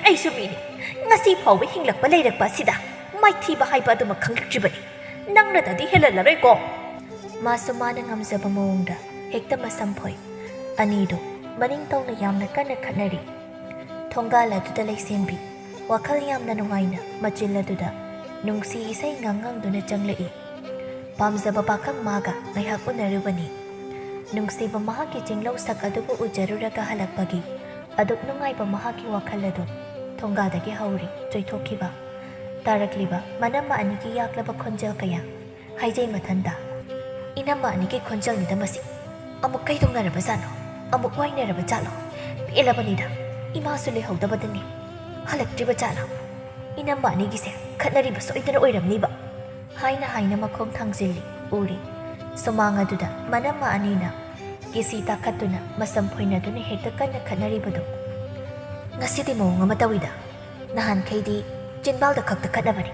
ꯑꯩꯁꯨ ꯃꯤꯅꯤ꯫ ꯉꯁꯤ ꯐꯥꯎꯕ ꯍꯤꯡꯂꯛꯄ ꯂꯩꯔꯛꯄ ꯑꯁꯤꯗ ꯃꯥꯏꯊꯤꯕ ꯍꯥꯏꯕ ꯑꯗꯨꯃꯛ ꯈꯪꯂꯛꯇ꯭ꯔꯤꯕꯅꯤ꯫ ꯅꯪꯅꯗꯗꯤ ꯍꯦꯜꯍꯜꯂꯔꯣꯏꯀꯣ꯫" ꯃꯥꯁꯨ ꯃꯥꯅ ꯉꯝꯖꯕ ꯃꯑꯣꯡꯗ ꯍꯦꯛꯇ ꯃꯁꯝ ꯐꯣꯏ꯫ ꯑꯅꯤꯗꯨ ꯃꯅꯤꯡ ꯇꯧꯅ ꯌꯥꯝꯅ ꯀꯟꯅ ꯈꯠꯅꯔꯤ꯫ ꯊꯣꯡꯒꯥꯜ ꯑꯗꯨꯗ ꯂꯩꯁꯦꯝꯕꯤ ꯋꯥꯈꯜ ꯌꯥꯝꯅ ꯅꯨꯡꯉꯥꯏꯅ ꯃꯆꯤꯜ ꯑꯗꯨꯗ ꯅꯨꯡꯁꯤ ꯏꯁꯩ ꯉꯥꯡꯉꯪꯗꯨꯅ ꯆꯪꯂꯛꯏ꯫ ꯄꯥꯝꯖꯕ ꯄꯥꯈꯪ ꯃꯥꯒ ꯉꯥꯏꯍꯥꯛ ꯎꯅꯔꯨꯕꯅꯤ꯫ ꯅꯨꯡꯁꯤꯕ ꯃꯍꯥꯛꯀꯤ ꯆꯤꯡꯂꯧ ꯁꯛ ꯑꯗꯨꯕꯨ ꯎꯖꯔꯨꯔꯒ ꯍꯜꯂꯛꯄꯒꯤ ꯑꯗꯨꯛ ꯅꯨꯡꯉꯥꯏꯕ ꯃꯍꯥꯛꯀꯤ ꯋꯥꯈꯜ ꯑꯗꯨ ꯊꯣꯡꯒꯥꯗꯒꯤ ꯍꯧꯔꯤ ꯆꯣꯏꯊꯣꯛꯈꯤꯕ꯫ ꯇꯥꯔꯛꯂꯤꯕ ꯃꯅꯝꯃ ꯑꯅꯤꯒꯤ ꯌꯥꯛꯂꯕ ꯈꯣꯟꯖꯦꯜ ꯀꯌꯥ ꯍꯥꯏꯖꯩ ꯃꯊꯟꯇ꯫ "ꯏꯅꯝꯃ ꯑꯅꯤꯒꯤ ꯈꯣꯟꯖꯦꯜꯅꯤꯗ ꯃꯁꯤ꯫ ꯑꯃꯨꯛ ꯀꯩꯗꯧꯅꯔꯕꯖꯥꯠꯅꯣ? ꯑꯃꯨꯛ ꯋꯥꯏꯅꯔꯕ ꯖꯥꯠꯂꯣ? ꯄꯦꯜꯂꯕꯅꯤꯗ꯫ ꯏꯃꯥꯁꯨ ꯂꯩꯍꯧꯗꯕꯗꯅꯤ꯫ ꯍꯜꯂꯛꯇ꯭ꯔꯤꯕ ꯖꯥꯠꯂꯣ? ꯏꯅꯝꯃ ꯑꯅꯤꯒꯤꯁꯦ ꯈꯠꯅꯔꯤꯕ ꯁꯣꯏꯗꯅ ꯑꯣꯏꯔꯝꯅꯤꯕ", ꯍꯥꯏꯅ ꯍꯥꯏꯅ ꯃꯈꯣꯡ ꯊꯥꯡꯖꯤꯜꯂꯤ꯫ ꯎꯔꯤ ꯁꯨꯃꯥꯡ ꯑꯗꯨꯗ ꯃꯅꯝꯃ ꯑꯅꯤꯅ ꯀꯤꯁꯤ ꯇꯥꯈꯠꯇꯨꯅ ꯃꯁꯝ ꯐꯣꯏꯅꯗꯨꯅ ꯍꯦꯛꯇ ꯀꯟꯅ ꯈꯠꯅꯔꯤꯕꯗꯨ꯫ "ꯉꯁꯤꯗꯤ ꯃꯑꯣꯡ ꯑꯃ ꯇꯧꯏꯗ꯫ ꯅꯍꯥꯟꯈꯩꯗꯤ ꯆꯤꯟꯕꯥꯜꯗ ꯈꯛꯇ ꯈꯠꯅꯕꯅꯤ,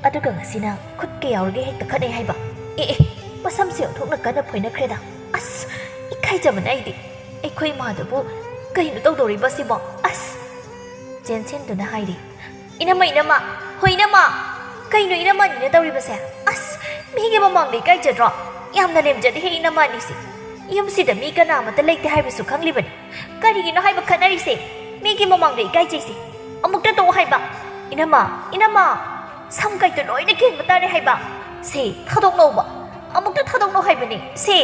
ꯑꯗꯨꯒ ꯉꯁꯤꯅ ꯈꯨꯠꯀ ꯌꯥꯎꯔꯒ ꯍꯦꯛꯇ ꯈꯠꯅꯩ ꯍꯥꯏꯕ꯫ ꯑꯦ ꯑꯦ, ꯃꯁꯝꯁꯦ ꯑꯣꯟꯊꯣꯛꯅ ꯀꯟꯅ ꯐꯣꯏꯅꯈ꯭ꯔꯦꯗ꯫ ꯑꯁ, ꯏꯀꯥꯏꯖꯕꯅ ꯑꯩꯗꯤ꯫ ꯑꯩꯈꯣꯏ ꯏꯃꯥꯗꯨꯕꯨ ꯀꯩꯅꯣ ꯇꯧꯗꯧꯔꯤꯕ ꯁꯤꯕꯣ? ꯑꯁ!" ꯆꯦꯟꯁꯤꯟꯗꯨꯅ ꯍꯥꯏꯔꯤ꯫ "ꯏꯅꯝꯃ, ꯏꯅꯝꯃ, ꯍꯣꯏ ꯏꯅꯝꯃ, ꯀꯩꯅꯣ ꯏꯅꯝꯃ ꯑꯅꯤꯅ ꯇꯧꯔꯤꯕꯁꯦ? ꯑꯁ, ꯃꯤꯒꯤ ꯃꯃꯥꯡꯗ ꯏꯀꯥꯏꯖꯗ꯭ꯔꯣ? ꯌꯥꯝꯅ ꯂꯦꯝꯖꯗꯦꯍꯦ ꯏꯅꯝꯃ ꯑꯅꯤꯁꯦ꯫ ꯌꯨꯝꯁꯤꯗ ꯃꯤ ꯀꯅꯥ ꯑꯃꯠꯇ ꯂꯩꯇꯦ ꯍꯥꯏꯕꯁꯨ ꯈꯪꯂꯤꯕꯅꯤ꯫ ꯀꯔꯤꯒꯤꯅꯣ ꯍꯥꯏꯕ ꯈꯠꯅꯔꯤꯁꯦ? ꯃꯤꯒꯤ ꯃꯃꯥꯡꯗ ꯏꯀꯥꯏꯖꯩꯁꯦ꯫ ꯑꯃꯨꯛꯇ ꯇꯣꯛꯑꯣ ꯍꯥꯏꯕ꯫ ꯏꯅꯝꯃ, ꯏꯅꯝꯃ, ꯁꯝ ꯀꯩꯗꯣ ꯂꯣꯏꯅ ꯀꯦꯟꯕ ꯇꯥꯔꯦ ꯍꯥꯏꯕ꯫ ꯁꯦ, ꯊꯥꯗꯣꯛꯅꯧꯕ꯫ ꯑꯃꯨꯛꯇ ꯊꯥꯗꯣꯛꯅꯧ ꯍꯥꯏꯕꯅꯦ꯫ ꯁꯦ!"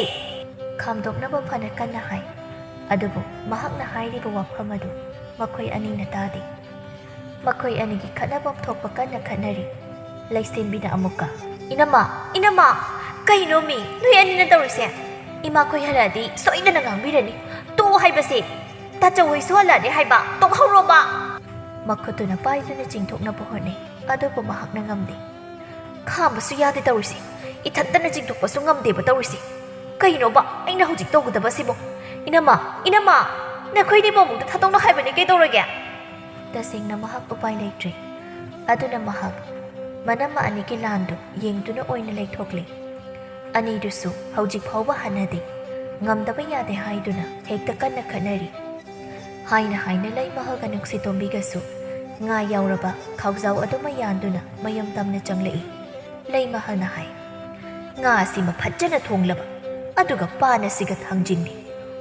ꯈꯥꯝꯗꯣꯛꯅꯕ ꯐꯅ ꯀꯟꯅ ꯍꯥꯏ꯫ ꯑꯗꯨꯕꯨ ꯃꯍꯥꯛꯅ ꯍꯥꯏꯔꯤꯕ ꯋꯥꯐꯝ ꯑꯗꯨ ꯃꯈꯣꯏ ꯑꯅꯤꯅ ꯇꯥꯗꯦ꯫ ꯃꯈꯣꯏ ꯑꯅꯤꯒꯤ ꯈꯠꯅꯐꯝ ꯊꯣꯛꯄ ꯀꯟꯅ ꯈꯠꯅꯔꯤ꯫ ꯂꯩꯁꯦꯝꯕꯤꯅ ꯑꯃꯨꯛꯀ, "ꯏꯅꯝꯃ, ꯏꯅꯝꯃ, ꯀꯩꯅꯣ ꯃꯤ, ꯅꯣꯏ ꯑꯅꯤꯅ ꯇꯧꯔꯤꯁꯦ? ꯏꯃꯥꯈꯣꯏ ꯍꯜꯂꯛꯑꯗꯤ ꯁꯣꯏꯗꯅ ꯉꯥꯡꯕꯤꯔꯅꯤ꯫ ꯇꯣꯛꯑꯣ ꯍꯥꯏꯕꯁꯦ꯫ ꯇꯥꯆꯧ ꯍꯣꯏꯁꯨ ꯍꯜꯂꯛꯑꯅꯤ ꯍꯥꯏꯕ, ꯇꯣꯛꯍꯧꯔꯣꯕ!" ꯃꯈꯨꯠꯇꯨꯅ ꯄꯥꯏꯗꯨꯅ ꯆꯤꯡꯊꯣꯛꯅꯕ ꯍꯣꯠꯅꯩ, ꯑꯗꯨꯕꯨ ꯃꯍꯥꯛꯅ ꯉꯝꯗꯦ꯫ ꯈꯥꯝꯕꯁꯨ ꯌꯥꯗꯦ ꯇꯧꯔꯤꯁꯦ, ꯏꯊꯟꯇꯅ ꯆꯤꯡꯊꯣꯛꯄꯁꯨ ꯉꯝꯗꯦꯕ ꯇꯧꯔꯤꯁꯦ꯫ ꯀꯩꯅꯣꯕ ꯑꯩꯅ ꯍꯧꯖꯤꯛ ꯇꯧꯒꯗꯕꯁꯤꯕꯣ? "ꯏꯅꯝꯃ, ꯏꯅꯝꯃ, ꯅꯈꯣꯏꯅꯤꯕꯨ ꯑꯃꯨꯛꯇ ꯊꯥꯗꯣꯛꯅꯧ ꯍꯥꯏꯕꯅꯦ, ꯀꯩꯗꯧꯔꯒꯦ?" ꯇꯁꯦꯡꯅ ꯃꯍꯥꯛ ꯎꯄꯥꯏ ꯂꯩꯇ꯭ꯔꯦ꯫ ꯑꯗꯨꯅ ꯃꯍꯥꯛ ꯃꯅꯝꯃ ꯑꯅꯤꯒꯤ ꯂꯥꯟꯗꯨ ꯌꯦꯡꯗꯨꯅ ꯑꯣꯏꯅ ꯂꯩꯊꯣꯛꯂꯦ꯫ ꯑꯅꯤꯗꯨꯁꯨ ꯍꯧꯖꯤꯛ ꯐꯥꯎꯕ ꯍꯟꯅꯗꯦ꯫ ꯉꯝꯗꯕ ꯌꯥꯗꯦ ꯍꯥꯏꯗꯨꯅ ꯍꯦꯛꯇ ꯀꯟꯅ ꯈꯠꯅꯔꯤ꯫ ꯍꯥꯏꯅ ꯍꯥꯏꯅ ꯂꯩꯃꯍꯜꯒ ꯅꯨꯡꯁꯤꯇꯣꯝꯕꯤꯒꯁꯨ ꯉꯥ ꯌꯥꯎꯔꯕ ꯈꯥꯎꯖꯥꯎ ꯑꯗꯨꯃ ꯌꯥꯟꯗꯨꯅ ꯃꯌꯨꯝ ꯇꯝꯅ ꯆꯪꯂꯛꯏ꯫ ꯂꯩꯃꯍꯜꯅ ꯍꯥꯏ, "ꯉꯥ ꯑꯁꯤꯃ ꯐꯖꯅ ꯊꯣꯡꯂꯕ, ꯑꯗꯨꯒ ꯄꯥꯟ ꯑꯁꯤꯒ ꯊꯥꯡꯖꯤꯡꯅꯤ,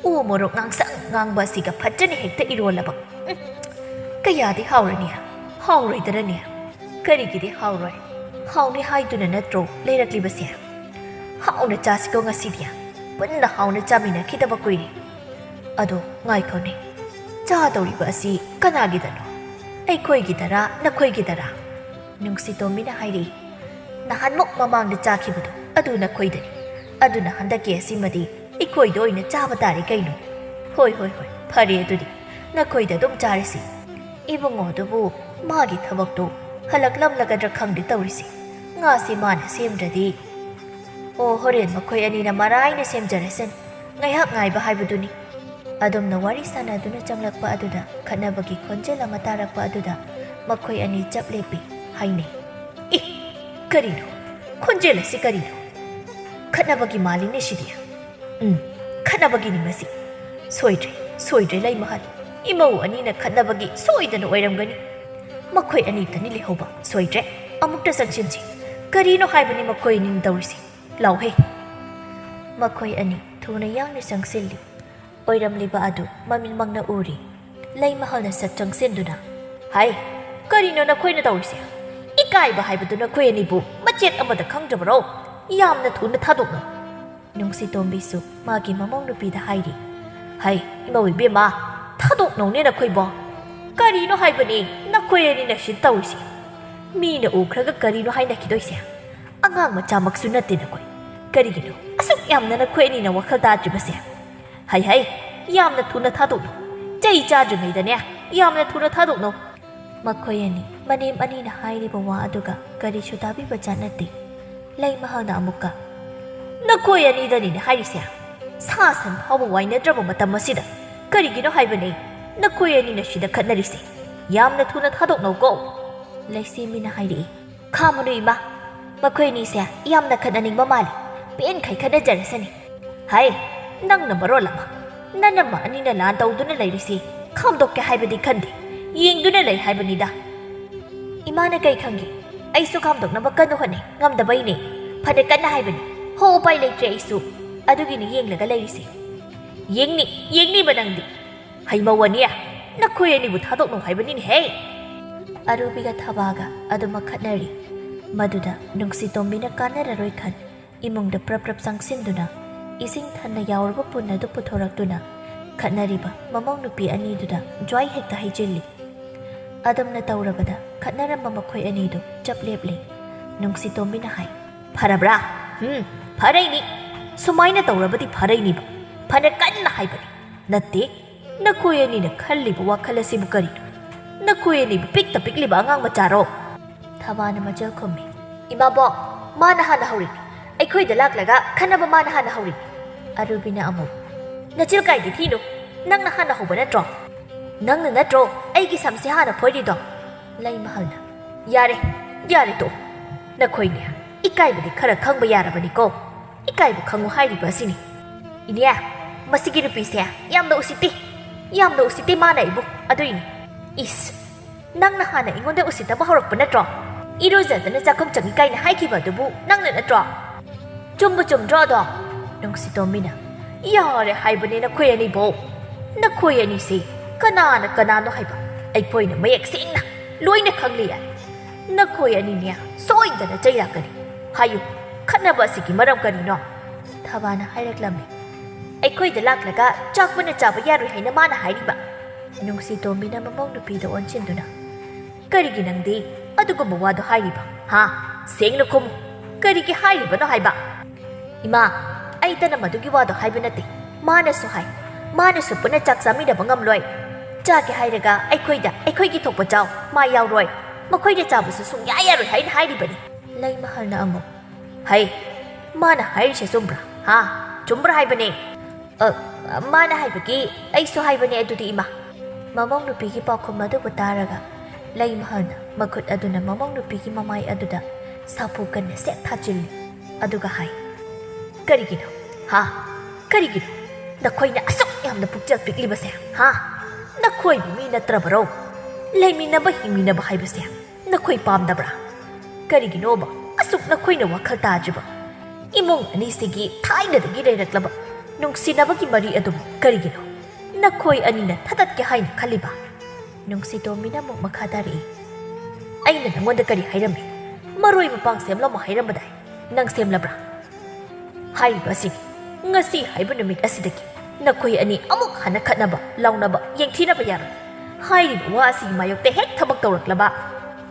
ꯎ ꯃꯣꯔꯣꯛ ꯉꯥꯡꯁꯪ ꯉꯥꯡꯕ ꯑꯁꯤꯒ ꯐꯖꯅ ꯍꯦꯛꯇ ꯏꯔꯣꯜꯂꯕ꯫ ꯎꯝ, ꯀꯌꯥꯗꯤ ꯍꯥꯎꯔꯅꯤ, ꯍꯥꯎꯔꯣꯏꯗꯔꯅꯤ? ꯀꯔꯤꯒꯤꯗꯤ ꯍꯥꯎꯔꯣꯏ? ꯍꯥꯎꯅꯤ ꯍꯥꯏꯗꯨꯅ ꯅꯠꯇ꯭ꯔꯣ ꯂꯩꯔꯛꯂꯤꯕꯁꯦ?" ꯍꯥꯎꯅ ꯆꯥꯁꯤꯀꯣ ꯉꯁꯤꯗꯤ꯫ ꯄꯨꯟꯅ ꯍꯥꯎꯅ ꯆꯥꯃꯤꯟꯅꯈꯤꯗꯕ ꯀꯨꯏꯔꯦ꯫ ꯑꯗꯣ ꯉꯥꯏꯈꯣꯅꯦ, ꯆꯥꯗꯧꯔꯤꯕ ꯑꯁꯤ ꯀꯅꯥꯒꯤꯗꯅꯣ? ꯑꯩꯈꯣꯏꯒꯤꯗꯔꯥ, ꯅꯈꯣꯏꯒꯤꯗꯔꯥ? ꯅꯨꯡꯁꯤꯇꯣꯝꯕꯤꯅ ꯍꯥꯏꯔꯛꯏ꯫ ꯅꯍꯥꯟꯃꯨꯛ ꯃꯃꯥꯡꯗ ꯆꯥꯈꯤꯕꯗꯣ ꯑꯗꯨ ꯅꯈꯣꯏꯗꯅꯤ꯫ ꯑꯗꯨꯅ ꯍꯟꯗꯛꯀꯤ ꯑꯁꯤꯃꯗꯤ ꯑꯩꯈꯣꯏꯗ ꯑꯣꯏꯅ ꯆꯥꯕ ꯇꯥꯔꯦ ꯀꯩꯅꯣ꯫ ꯍꯣꯏ, ꯍꯣꯏ, ꯍꯣꯏ, ꯐꯔꯦ ꯑꯗꯨꯗꯤ꯫ ꯅꯈꯣꯏꯗ ꯑꯗꯨꯝ ꯆꯥꯔꯁꯤ꯫ ꯏꯕꯨꯡꯉꯣꯗꯨꯕꯨ ꯃꯥꯒꯤ ꯊꯕꯛꯇꯣ ꯍꯜꯂꯛꯂꯝꯂꯒꯗ꯭ꯔꯥ ꯈꯪꯗꯦ ꯇꯧꯔꯤꯁꯦ꯫ ꯉꯥꯁꯤ ꯃꯥꯅ ꯁꯦꯝꯗ꯭ꯔꯗꯤ꯫ ꯑꯣ, ꯍꯣꯔꯦꯟ ꯃꯈꯣꯏ ꯑꯅꯤꯅ ꯃꯔꯥꯏꯅ ꯁꯦꯝꯖꯔꯁꯅꯤ꯫ ꯉꯥꯏꯍꯥꯛ ꯉꯥꯏꯕ ꯍꯥꯏꯕꯗꯨꯅꯤ꯫ ꯑꯗꯨꯝꯅ ꯋꯥꯔꯤ ꯁꯥꯟꯅꯗꯨꯅ ꯆꯪꯂꯛꯄ ꯑꯗꯨꯗ ꯈꯠꯅꯕꯒꯤ ꯈꯣꯟꯖꯦꯜ ꯑꯃ ꯇꯥꯔꯛꯄ ꯑꯗꯨꯗ ꯃꯈꯣꯏ ꯑꯅꯤ ꯆꯞ ꯂꯦꯞꯄꯤ ꯍꯥꯏꯅꯩ꯫ "ꯑꯦ, ꯀꯔꯤꯅꯣ? ꯈꯣꯟꯖꯦꯜ ꯑꯁꯤ ꯀꯔꯤꯅꯣ? ꯈꯠꯅꯕꯒꯤ ꯃꯥꯜꯂꯤꯅꯦ ꯁꯤꯗꯤ꯫ ꯎꯝ, ꯈꯠꯅꯕꯒꯤꯅꯤ ꯃꯁꯤ꯫ ꯁꯣꯏꯗ꯭ꯔꯦ, ꯁꯣꯏꯗ꯭ꯔꯦ ꯂꯩꯃꯍꯜ꯫ ꯏꯃꯧ ꯑꯅꯤꯅ ꯈꯠꯅꯕꯒꯤ ꯁꯣꯏꯗꯅ ꯑꯣꯏꯔꯝꯒꯅꯤ꯫ ꯃꯈꯣꯏ ꯑꯅꯤꯇꯅꯤ ꯂꯩꯍꯧꯕ꯫ ꯁꯣꯏꯗ꯭ꯔꯦ, ꯑꯃꯨꯛꯇ ꯆꯪꯁꯤꯟꯁꯤ꯫ ꯀꯔꯤꯅꯣ ꯍꯥꯏꯕꯅꯤ ꯃꯈꯣꯏ ꯑꯅꯤꯅ ꯇꯧꯔꯤꯁꯤ? ꯂꯥꯎꯍꯦ!" ꯃꯈꯣꯏ ꯑꯅꯤ ꯊꯨꯅ ꯌꯥꯡꯅ ꯆꯪꯁꯤꯜꯂꯤ꯫ ꯑꯣꯏꯔꯝꯂꯤꯕ ꯑꯗꯨ ꯃꯃꯤꯠꯃꯛꯅ ꯎꯔꯤ꯫ ꯂꯩꯃꯍꯜꯅ ꯁꯠ ꯆꯪꯁꯤꯟꯗꯨꯅ, "ꯍꯥꯏ, ꯀꯔꯤꯅꯣ ꯅꯈꯣꯏꯅ ꯇꯧꯔꯤꯁꯦ? ꯏꯀꯥꯏꯕ ꯍꯥꯏꯕꯗꯨ ꯅꯈꯣꯏ ꯑꯅꯤꯕꯨ ꯃꯆꯦꯠ ꯑꯃꯗ ꯈꯪꯗ꯭ꯔꯕꯔꯣ? ꯌꯥꯝꯅ ꯊꯨꯅ ꯊꯥꯗꯣꯛꯅꯧ!" ꯅꯨꯡꯁꯤꯇꯣꯝꯕꯤꯁꯨ ꯃꯥꯒꯤ ꯃꯃꯧ ꯅꯨꯄꯤꯗ ꯍꯥꯏꯔꯤ꯫ "ꯍꯩ, ꯏꯃꯧ ꯏꯕꯦꯝꯃ, ꯊꯥꯗꯣꯛꯅꯧꯅꯦ ꯅꯈꯣꯏꯕꯣ꯫ ꯀꯔꯤꯅꯣ ꯍꯥꯏꯕꯅꯤ ꯅꯈꯣꯏ ꯑꯅꯤꯅ ꯁꯤ ꯇꯧꯔꯤꯁꯤ? ꯃꯤꯅ ꯎꯈ꯭ꯔꯒ ꯀꯔꯤꯅꯣ ꯍꯥꯏꯅꯈꯤꯗꯣꯏꯁꯦ? ꯑꯉꯥꯡ ꯃꯆꯥꯃꯛꯁꯨ ꯅꯠꯇꯦ ꯅꯈꯣꯏ꯫ ꯀꯔꯤꯒꯤꯅꯣ ꯑꯁꯨꯛ ꯌꯥꯝꯅ ꯅꯈꯣꯏ ꯑꯅꯤꯅ ꯋꯥꯈꯜ ꯇꯥꯗ꯭ꯔꯤꯕꯁꯦ? ꯍꯩ ꯍꯩ, ꯌꯥꯝꯅ ꯊꯨꯅ ꯊꯥꯗꯣꯛꯅꯧ꯫ ꯆꯩ ꯆꯥꯗ꯭ꯔꯤꯉꯩꯗꯅꯦ ꯌꯥꯝꯅ ꯊꯨꯅ ꯊꯥꯗꯣꯛꯅꯧ!" ꯃꯈꯣꯏ ꯑꯅꯤ ꯃꯅꯦꯝ ꯑꯅꯤꯅ ꯍꯥꯏꯔꯤꯕ ꯋꯥ ꯑꯗꯨꯒ ꯀꯔꯤꯁꯨ ꯇꯥꯕꯤꯕ ꯖꯥꯠ ꯅꯠꯇꯦ꯫ ꯂꯩꯃꯍꯜꯅ ꯑꯃꯨꯛꯀ, "ꯅꯈꯣꯏ ꯑꯅꯤꯗꯅꯤꯅꯦ ꯍꯥꯏꯔꯤꯁꯦ꯫ ꯁꯥ ꯁꯟ ꯐꯥꯎꯕ ꯋꯥꯏꯅꯗ꯭ꯔꯕ ꯃꯇꯝ ꯑꯁꯤꯗ ꯀꯔꯤꯒꯤꯅꯣ ꯍꯥꯏꯕꯅꯦ ꯅꯈꯣꯏ ꯑꯅꯤꯅ ꯁꯤꯗ ꯈꯠꯅꯔꯤꯁꯦ? ꯌꯥꯝꯅ ꯊꯨꯅ ꯊꯥꯗꯣꯛꯅꯧꯀꯣ!" ꯂꯩꯁꯦꯝꯕꯤꯅ ꯍꯥꯏꯔꯛꯏ꯫ "ꯈꯥꯝꯃꯨꯅꯨ ꯏꯃꯥ, ꯃꯈꯣꯏ ꯑꯅꯤꯁꯦ ꯌꯥꯝꯅ ꯈꯠꯅꯅꯤꯡꯕ ꯃꯥꯜꯂꯤ꯫ ꯄꯦꯟꯈꯩ ꯈꯠꯅꯖꯔꯁꯅꯤ꯫ ꯍꯩ, ꯅꯪꯅ ꯃꯔꯣꯜ ꯑꯃ ꯅꯅꯝꯃ ꯑꯅꯤꯅ ꯂꯥꯟ ꯇꯧꯗꯨꯅ ꯂꯩꯔꯤꯁꯤ ꯈꯥꯝꯗꯣꯛꯀꯦ ꯍꯥꯏꯕꯗꯤ ꯈꯟꯗꯦ, ꯌꯦꯡꯗꯨꯅ ꯂꯩ ꯍꯥꯏꯕꯅꯤꯗ꯫" "ꯏꯃꯥꯅ ꯀꯩ ꯈꯪꯒꯦ? ꯑꯩꯁꯨ ꯈꯥꯝꯗꯣꯛꯅꯕ ꯀꯟꯅ ꯍꯣꯠꯅꯩ, ꯉꯝꯗꯕꯩꯅꯦ꯫ ꯐꯅ ꯀꯟꯅ ꯍꯥꯏꯕꯅꯤ, ꯍꯣ, ꯎꯄꯥꯏ ꯂꯩꯇ꯭ꯔꯦ ꯑꯩꯁꯨ꯫ ꯑꯗꯨꯒꯤꯅꯤ ꯌꯦꯡꯂꯒ ꯂꯩꯔꯤꯁꯦ꯫" "ꯌꯦꯡꯅꯤ, ꯌꯦꯡꯅꯤꯕ ꯅꯪꯗꯤ꯫ ꯍꯩꯃꯧ ꯑꯅꯤ, ꯅꯈꯣꯏ ꯑꯅꯤꯕꯨ ꯊꯥꯗꯣꯛꯅꯧ ꯍꯥꯏꯕꯅꯤꯅꯦꯍꯦ!" ꯑꯔꯨꯕꯤꯒ ꯊꯕꯥꯒ ꯑꯗꯨꯃꯛ ꯈꯠꯅꯔꯤ꯫ ꯃꯗꯨꯗ ꯅꯨꯡꯁꯤꯇꯣꯝꯕꯤꯅ ꯀꯥꯟꯅꯔꯔꯣꯏ ꯈꯟ ꯏꯃꯨꯡꯗ ꯄ꯭ꯔꯞ ꯄ꯭ꯔꯞ ꯆꯪꯁꯤꯟꯗꯨꯅ ꯏꯁꯤꯡ ꯊꯟꯅ ꯌꯥꯎꯔꯕ ꯄꯨꯟ ꯑꯗꯨ ꯄꯨꯊꯣꯔꯛꯇꯨꯅ ꯈꯠꯅꯔꯤꯕ ꯃꯃꯧ ꯅꯨꯄꯤ ꯑꯅꯤꯗꯨꯗ ꯖ꯭ꯋꯥꯏ ꯍꯦꯛꯇ ꯍꯩꯖꯤꯜꯂꯤ꯫ ꯑꯗꯨꯝꯅ ꯇꯧꯔꯕꯗ ꯈꯠꯅꯔꯝꯕ ꯃꯈꯣꯏ ꯑꯅꯤꯗꯨ ꯆꯞ ꯂꯦꯞꯂꯦ꯫ ꯅꯨꯡꯁꯤꯇꯣꯝꯕꯤꯅ ꯍꯥꯏ, "ꯐꯔꯕ꯭ꯔꯥ? ꯎꯝ, ꯐꯔꯩꯅꯤ꯫ ꯁꯨꯃꯥꯏꯅ ꯇꯧꯔꯕꯗꯤ ꯐꯔꯩꯅꯤꯕ꯫ ꯐꯅ ꯀꯟꯅ ꯍꯥꯏꯕꯅꯤ꯫ ꯅꯠꯇꯦ, ꯅꯈꯣꯏ ꯑꯅꯤꯅ ꯈꯜꯂꯤꯕ ꯋꯥꯈꯜ ꯑꯁꯤꯕꯨ ꯀꯔꯤꯅꯣ? ꯅꯈꯣꯏ ꯑꯅꯤꯕꯨ ꯄꯤꯛꯇ ꯄꯤꯛꯂꯤꯕ ꯑꯉꯥꯡ ꯃꯆꯥꯔꯣ?" ꯊꯕꯥꯅ ꯃꯆꯜ ꯈꯨꯝꯃꯤ꯫ "ꯏꯃꯥꯕꯣꯛ, ꯃꯥꯅ ꯍꯥꯟꯅ ꯍꯧꯔꯤꯅꯤ꯫ ꯑꯩꯈꯣꯏꯗ ꯂꯥꯛꯂꯒ ꯈꯟꯅꯕ ꯃꯥꯅ ꯍꯥꯟꯅ ꯍꯧꯔꯤꯅꯤ꯫" ꯑꯔꯨꯕꯤꯅ ꯑꯃꯨꯛ, "ꯅꯆꯤꯜ ꯀꯥꯏꯗꯤ ꯊꯤꯅꯨ꯫ ꯅꯪꯅ ꯍꯥꯟꯅ ꯍꯧꯕ ꯅꯠꯇ꯭ꯔꯣ? ꯅꯪꯅ ꯅꯠꯇ꯭ꯔꯣ ꯑꯩꯒꯤ ꯁꯝꯁꯦ ꯍꯥꯟꯅ ꯐꯣꯏꯔꯤꯗꯣ?" ꯂꯩꯃꯍꯜꯅ, "ꯌꯥꯔꯦ, ꯌꯥꯔꯦ, ꯇꯣꯛꯑꯣ꯫ ꯅꯈꯣꯏꯅꯦ, ꯏꯀꯥꯏꯕꯗꯤ ꯈꯔ ꯈꯪꯕ ꯌꯥꯔꯕꯅꯤꯀꯣ꯫ ꯏꯀꯥꯏꯕ ꯈꯪꯉꯨ ꯍꯥꯏꯔꯤꯕ ꯑꯁꯤꯅꯤ꯫ ꯏꯅꯦ, ꯃꯁꯤꯒꯤ ꯅꯨꯄꯤꯁꯦ ꯌꯥꯝꯅ ꯎꯁꯤꯠꯇꯦ꯫ ꯌꯥꯝꯅ ꯎꯁꯤꯠꯇꯦ ꯃꯥꯅ ꯑꯩꯕꯨ꯫ ꯑꯗꯨꯏꯅꯤ꯫ ꯏꯁ, ꯅꯪꯅ ꯍꯥꯟꯅ ꯑꯩꯉꯣꯟꯗ ꯎꯁꯤꯠꯇꯕ ꯍꯧꯔꯛꯄ ꯅꯠꯇ꯭ꯔꯣ? ꯏꯔꯨꯖꯗꯅ ꯆꯥꯛꯈꯨꯝ ꯆꯪꯏ ꯀꯥꯏꯅ ꯍꯥꯏꯈꯤꯕ ꯑꯗꯨꯕꯨ ꯅꯪꯅ ꯅꯠꯇ꯭ꯔꯣ?" "ꯆꯨꯝꯕꯨ ꯆꯨꯝꯗ꯭ꯔꯣ ꯑꯗꯣ?" ꯅꯨꯡꯁꯤꯇꯣꯝꯕꯤꯅ, "ꯌꯥꯔꯦ ꯍꯥꯏꯕꯅꯦ ꯅꯈꯣꯏ ꯑꯅꯤꯕꯣ꯫ ꯅꯈꯣꯏ ꯑꯅꯤꯁꯦ ꯀꯅꯥꯅ ꯀꯅꯥꯅꯣ ꯍꯥꯏꯕ ꯑꯩꯈꯣꯏꯅ ꯃꯌꯦꯛ ꯁꯦꯡꯅ ꯂꯣꯏꯅ ꯈꯪꯂꯦ꯫ ꯌꯥꯔꯦ, ꯅꯈꯣꯏ ꯑꯅꯤꯅꯦ ꯁꯣꯏꯗꯅ ꯆꯩꯔꯛꯀꯅꯤ꯫ ꯍꯥꯏꯌꯨ, ꯈꯠꯅꯕ ꯑꯁꯤꯒꯤ ꯃꯔꯝ ꯀꯔꯤꯅꯣ?" ꯊꯕꯥꯅ ꯍꯥꯏꯔꯛꯂꯝꯃꯤ꯫ "ꯑꯩꯈꯣꯏꯗ ꯂꯥꯛꯂꯒ ꯆꯥꯛ ꯄꯨꯟꯅ ꯆꯥꯕ ꯌꯥꯔꯣꯏ ꯍꯥꯏꯅ ꯃꯥꯅ ꯍꯥꯏꯔꯤꯕ?" ꯅꯨꯡꯁꯤꯇꯣꯝꯕꯤꯅ ꯃꯃꯧ ꯅꯨꯄꯤꯗ ꯑꯣꯟꯁꯤꯟꯗꯨꯅ, "ꯀꯔꯤꯒꯤ ꯅꯪꯗꯤ ꯑꯗꯨꯒꯨꯝꯕ ꯋꯥꯗꯣ ꯍꯥꯏꯔꯤꯕ? ꯍꯥ? ꯁꯦꯡꯅ ꯈꯨꯝꯃꯨ꯫ ꯀꯔꯤꯒꯤ ꯍꯥꯏꯔꯤꯕꯅꯣ ꯍꯥꯏꯕ?" "ꯏꯃꯥ, ꯑꯩꯇꯅ ꯃꯗꯨꯒꯤ ꯋꯥꯗꯣ ꯍꯥꯏꯕ ꯅꯠꯇꯦ꯫ ꯃꯥꯅꯁꯨ ꯍꯥꯏ, ꯃꯥꯅꯁꯨ ꯄꯨꯟꯅ ꯆꯥꯛ ꯆꯥꯃꯤꯟꯅꯕ ꯉꯝꯂꯣꯏ꯫ ꯆꯥꯒꯦ ꯍꯥꯏꯔꯒ ꯑꯩꯈꯣꯏꯗ ꯑꯩꯈꯣꯏꯒꯤ ꯊꯣꯛꯄ ꯆꯥꯎ, ꯃꯥ ꯌꯥꯎꯔꯣꯏ꯫ ꯃꯈꯣꯏꯅ ꯆꯥꯕꯁꯨ ꯁꯨꯡꯌꯥ ꯌꯥꯔꯣꯏ ꯍꯥꯏꯅ ꯍꯥꯏꯔꯤꯕꯅꯤ꯫" ꯂꯩꯃꯍꯜꯅ ꯑꯃꯨꯛ, "ꯍꯩ, ꯃꯥꯅ ꯍꯥꯏꯔꯤꯁꯦ ꯆꯨꯝꯕ꯭ꯔꯥ? ꯍꯥ? ꯆꯨꯝꯕ꯭ꯔꯥ ꯍꯥꯏꯕꯅꯦ?" "ꯑ, ꯃꯥꯅ ꯍꯥꯏꯕꯒꯤ ꯑꯩꯁꯨ ꯍꯥꯏꯕꯅꯦ ꯑꯗꯨꯗꯤ, ꯏꯃꯥ꯫" ꯃꯃꯧ ꯅꯨꯄꯤꯒꯤ ꯄꯥꯎꯈꯨꯝ ꯑꯗꯨꯕꯨ ꯇꯥꯔꯒ ꯂꯩꯃꯍꯜꯅ ꯃꯈꯨꯠ ꯑꯗꯨꯅ ꯃꯃꯧ ꯅꯨꯄꯤꯒꯤ ꯃꯃꯥꯏ ꯑꯗꯨꯗ ꯁꯥꯐꯨ ꯀꯟꯅ ꯁꯦꯠ ꯊꯥꯖꯤꯜꯂꯤ꯫ ꯑꯗꯨꯒ ꯍꯥꯏ, "ꯀꯔꯤꯒꯤꯅꯣ? ꯍꯥ? ꯀꯔꯤꯒꯤꯅꯣ ꯅꯈꯣꯏꯅ ꯑꯁꯨꯛ ꯌꯥꯝꯅ ꯄꯨꯛꯆꯦꯜ ꯄꯤꯛꯂꯤꯕꯁꯦ? ꯍꯥ? ꯅꯈꯣꯏꯕꯨ ꯃꯤ ꯅꯠꯇ꯭ꯔꯕꯔꯣ? ꯂꯩꯃꯤꯟꯅꯕ ꯍꯤꯡꯃꯤꯟꯅꯕ ꯍꯥꯏꯕꯁꯦ ꯅꯈꯣꯏ ꯄꯥꯝꯗꯕ꯭ꯔꯥ? ꯀꯔꯤꯒꯤꯅꯣꯕ ꯑꯁꯨꯛ ꯅꯈꯣꯏꯅ ꯋꯥꯈꯜ ꯇꯥꯗ꯭ꯔꯤꯕ? ꯏꯃꯨꯡ ꯑꯅꯤꯁꯤꯒꯤ ꯊꯥꯏꯅꯗꯒꯤ ꯂꯩꯔꯛꯂꯕ ꯅꯨꯡꯁꯤꯅꯕꯒꯤ ꯃꯔꯤ ꯑꯗꯨꯕꯨ ꯀꯔꯤꯒꯤꯅꯣ ꯅꯈꯣꯏ ꯑꯅꯤꯅ ꯊꯗꯠꯀꯦ ꯍꯥꯏꯅ ꯈꯜꯂꯤꯕ?" ꯅꯨꯡꯁꯤꯇꯣꯝꯕꯤꯅ ꯑꯃꯨꯛ ꯃꯈꯥ ꯇꯥꯔꯛꯏ, "ꯑꯩꯅ ꯅꯪꯉꯣꯟꯗ ꯀꯔꯤ ꯍꯥꯏꯔꯝꯃꯤ? ꯃꯔꯣꯏ ꯃꯄꯥꯡ ꯁꯦꯝꯂꯝꯃꯣ ꯍꯥꯏꯔꯝꯕꯗꯥꯏ? ꯅꯪ ꯁꯦꯝꯂꯕ꯭ꯔꯥ? ꯍꯥꯏꯔꯤꯕ ꯑꯁꯤꯅꯤ꯫ ꯉꯁꯤ ꯍꯥꯏꯕ ꯅꯨꯃꯤꯠ ꯑꯁꯤꯗꯒꯤ ꯅꯈꯣꯏ ꯑꯅꯤ ꯑꯃꯨꯛ ꯍꯟꯅ ꯈꯠꯅꯕ, ꯂꯥꯎꯅꯕ, ꯌꯦꯡꯊꯤꯅꯕ ꯌꯥꯔꯣꯏ꯫ ꯍꯥꯏꯔꯤꯕ ꯋꯥ ꯑꯁꯤꯒꯤ ꯃꯥꯌꯣꯛꯇ ꯍꯦꯛ ꯊꯕꯛ ꯇꯧꯔꯛꯂꯕ,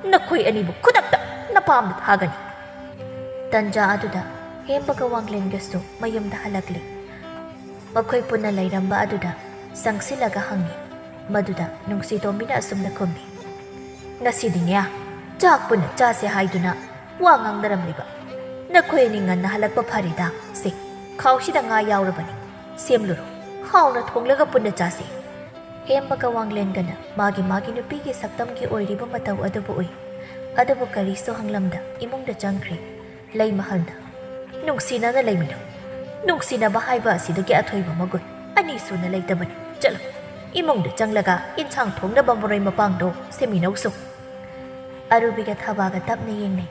ꯅꯈꯣꯏ ꯑꯅꯤꯕꯨ ꯈꯨꯗꯛꯇ ꯅꯄꯥꯝꯗ ꯊꯥꯒꯅꯤ꯫ ꯇꯟꯖꯥ ꯑꯗꯨꯗ ꯍꯦꯝꯕꯒ ꯋꯥꯡꯂꯦꯟꯒꯁꯨ ꯃꯌꯨꯝꯗ ꯍꯜꯂꯛꯂꯤ꯫ ꯃꯈꯣꯏ ꯄꯨꯟꯅ ꯂꯩꯔꯝꯕ ꯑꯗꯨꯗ ꯆꯪꯁꯤꯜꯂꯒ ꯍꯪꯉꯤ꯫ ꯃꯗꯨꯗ ꯅꯨꯡꯁꯤꯇꯣꯝꯕꯤꯅ ꯑꯁꯨꯝꯅ ꯈꯨꯝꯃꯤ, "ꯉꯁꯤꯗꯤꯅꯦ, ꯆꯥꯛ ꯄꯨꯟꯅ ꯆꯥꯁꯦ ꯍꯥꯏꯗꯨꯅ ꯋꯥ ꯉꯥꯡꯅꯔꯝꯂꯤꯕ꯫ ꯅꯈꯣꯏ ꯑꯅꯤ ꯉꯟꯅ ꯍꯜꯂꯛꯄ ꯐꯔꯦꯗ꯫ ꯁꯦ, ꯈꯥꯎꯁꯤꯗ ꯉꯥ ꯌꯥꯎꯔꯕꯅꯤ, ꯁꯦꯝꯂꯨꯔꯣ, ꯍꯥꯎꯅ ꯊꯣꯡꯂꯒ ꯄꯨꯟꯅ ꯆꯥꯁꯦ꯫" ꯍꯦꯝꯕꯒ ꯋꯥꯡꯂꯦꯟꯒꯅ ꯃꯥꯒꯤ ꯃꯥꯒꯤ ꯅꯨꯄꯤꯒꯤ ꯁꯛꯇꯝꯒꯤ ꯑꯣꯏꯔꯤꯕ ꯃꯇꯧ ꯑꯗꯨꯕꯨ ꯎꯏ꯫ ꯑꯗꯨꯕꯨ ꯀꯔꯤꯁꯨ ꯍꯪꯂꯝꯗ ꯏꯃꯨꯡꯗ ꯆꯪꯈ꯭ꯔꯦ꯫ ꯂꯩꯃꯍꯜꯅ, "ꯅꯨꯡꯁꯤꯅꯅ ꯂꯩꯃꯤꯟꯅꯧ꯫ ꯅꯨꯡꯁꯤꯅꯕ ꯍꯥꯏꯕ ꯑꯁꯤꯗꯒꯤ ꯑꯊꯣꯏꯕ ꯃꯒꯨꯟ ꯑꯅꯤ ꯁꯨꯅ ꯂꯩꯇꯕꯅꯤ꯫ ꯆꯠꯂꯨ, ꯏꯃꯨꯡꯗ ꯆꯪꯂꯒ ꯏꯟꯁꯥꯡ ꯊꯣꯡꯅꯕ ꯃꯔꯣꯏ ꯃꯄꯥꯡꯗꯣ ꯁꯦꯝꯃꯤꯟꯅꯧꯁꯨ꯫" ꯑꯔꯨꯕꯤꯒ ꯊꯕꯥꯒ ꯇꯞꯅ ꯌꯦꯡꯅꯩ꯫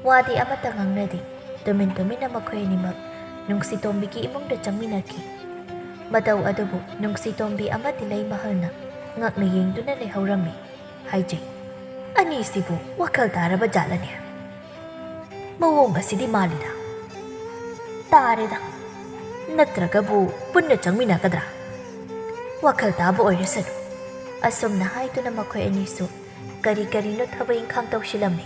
ꯋꯥꯗꯤ ꯑꯃꯠꯇ ꯉꯥꯡꯅꯗꯦ꯫ ꯇꯨꯃꯤꯟ ꯇꯨꯃꯤꯟꯅ ꯃꯈꯣꯏ ꯑꯅꯤꯃꯛ ꯅꯨꯡꯁꯤꯇꯣꯝꯕꯤꯒꯤ ꯏꯃꯨꯡꯗ ꯆꯪꯃꯤꯟꯅꯈꯤ꯫ ꯃꯇꯧ ꯑꯗꯨꯕꯨ ꯅꯨꯡꯁꯤꯇꯣꯝꯕꯤ ꯑꯃꯗꯤ ꯂꯩꯃꯍꯜꯅ ꯉꯛꯅ ꯌꯦꯡꯗꯨꯅ ꯂꯩꯍꯧꯔꯝꯃꯤ꯫ ꯍꯥꯏꯖꯩ, "ꯑꯅꯤꯁꯤꯕꯨ ꯋꯥꯈꯜ ꯇꯥꯔꯕ ꯖꯥꯠꯂꯅꯦ? ꯃꯑꯣꯡ ꯑꯁꯤꯗꯤ ꯃꯥꯜꯂꯤꯗ꯫ ꯇꯥꯔꯦꯗ꯫ ꯅꯠꯇ꯭ꯔꯒꯕꯨ ꯄꯨꯟꯅ ꯆꯪꯃꯤꯟꯅꯒꯗ꯭ꯔꯥ? ꯋꯥꯈꯜ ꯇꯥꯕ ꯑꯣꯏꯔꯁꯅꯨ꯫" ꯑꯁꯨꯝꯅ ꯍꯥꯏꯗꯨꯅ ꯃꯈꯣꯏ ꯑꯅꯤꯁꯨ ꯀꯔꯤ ꯀꯔꯤꯅꯣ ꯊꯕꯛ ꯏꯪꯈꯥꯡ ꯇꯧꯁꯤꯜꯂꯝꯃꯤ꯫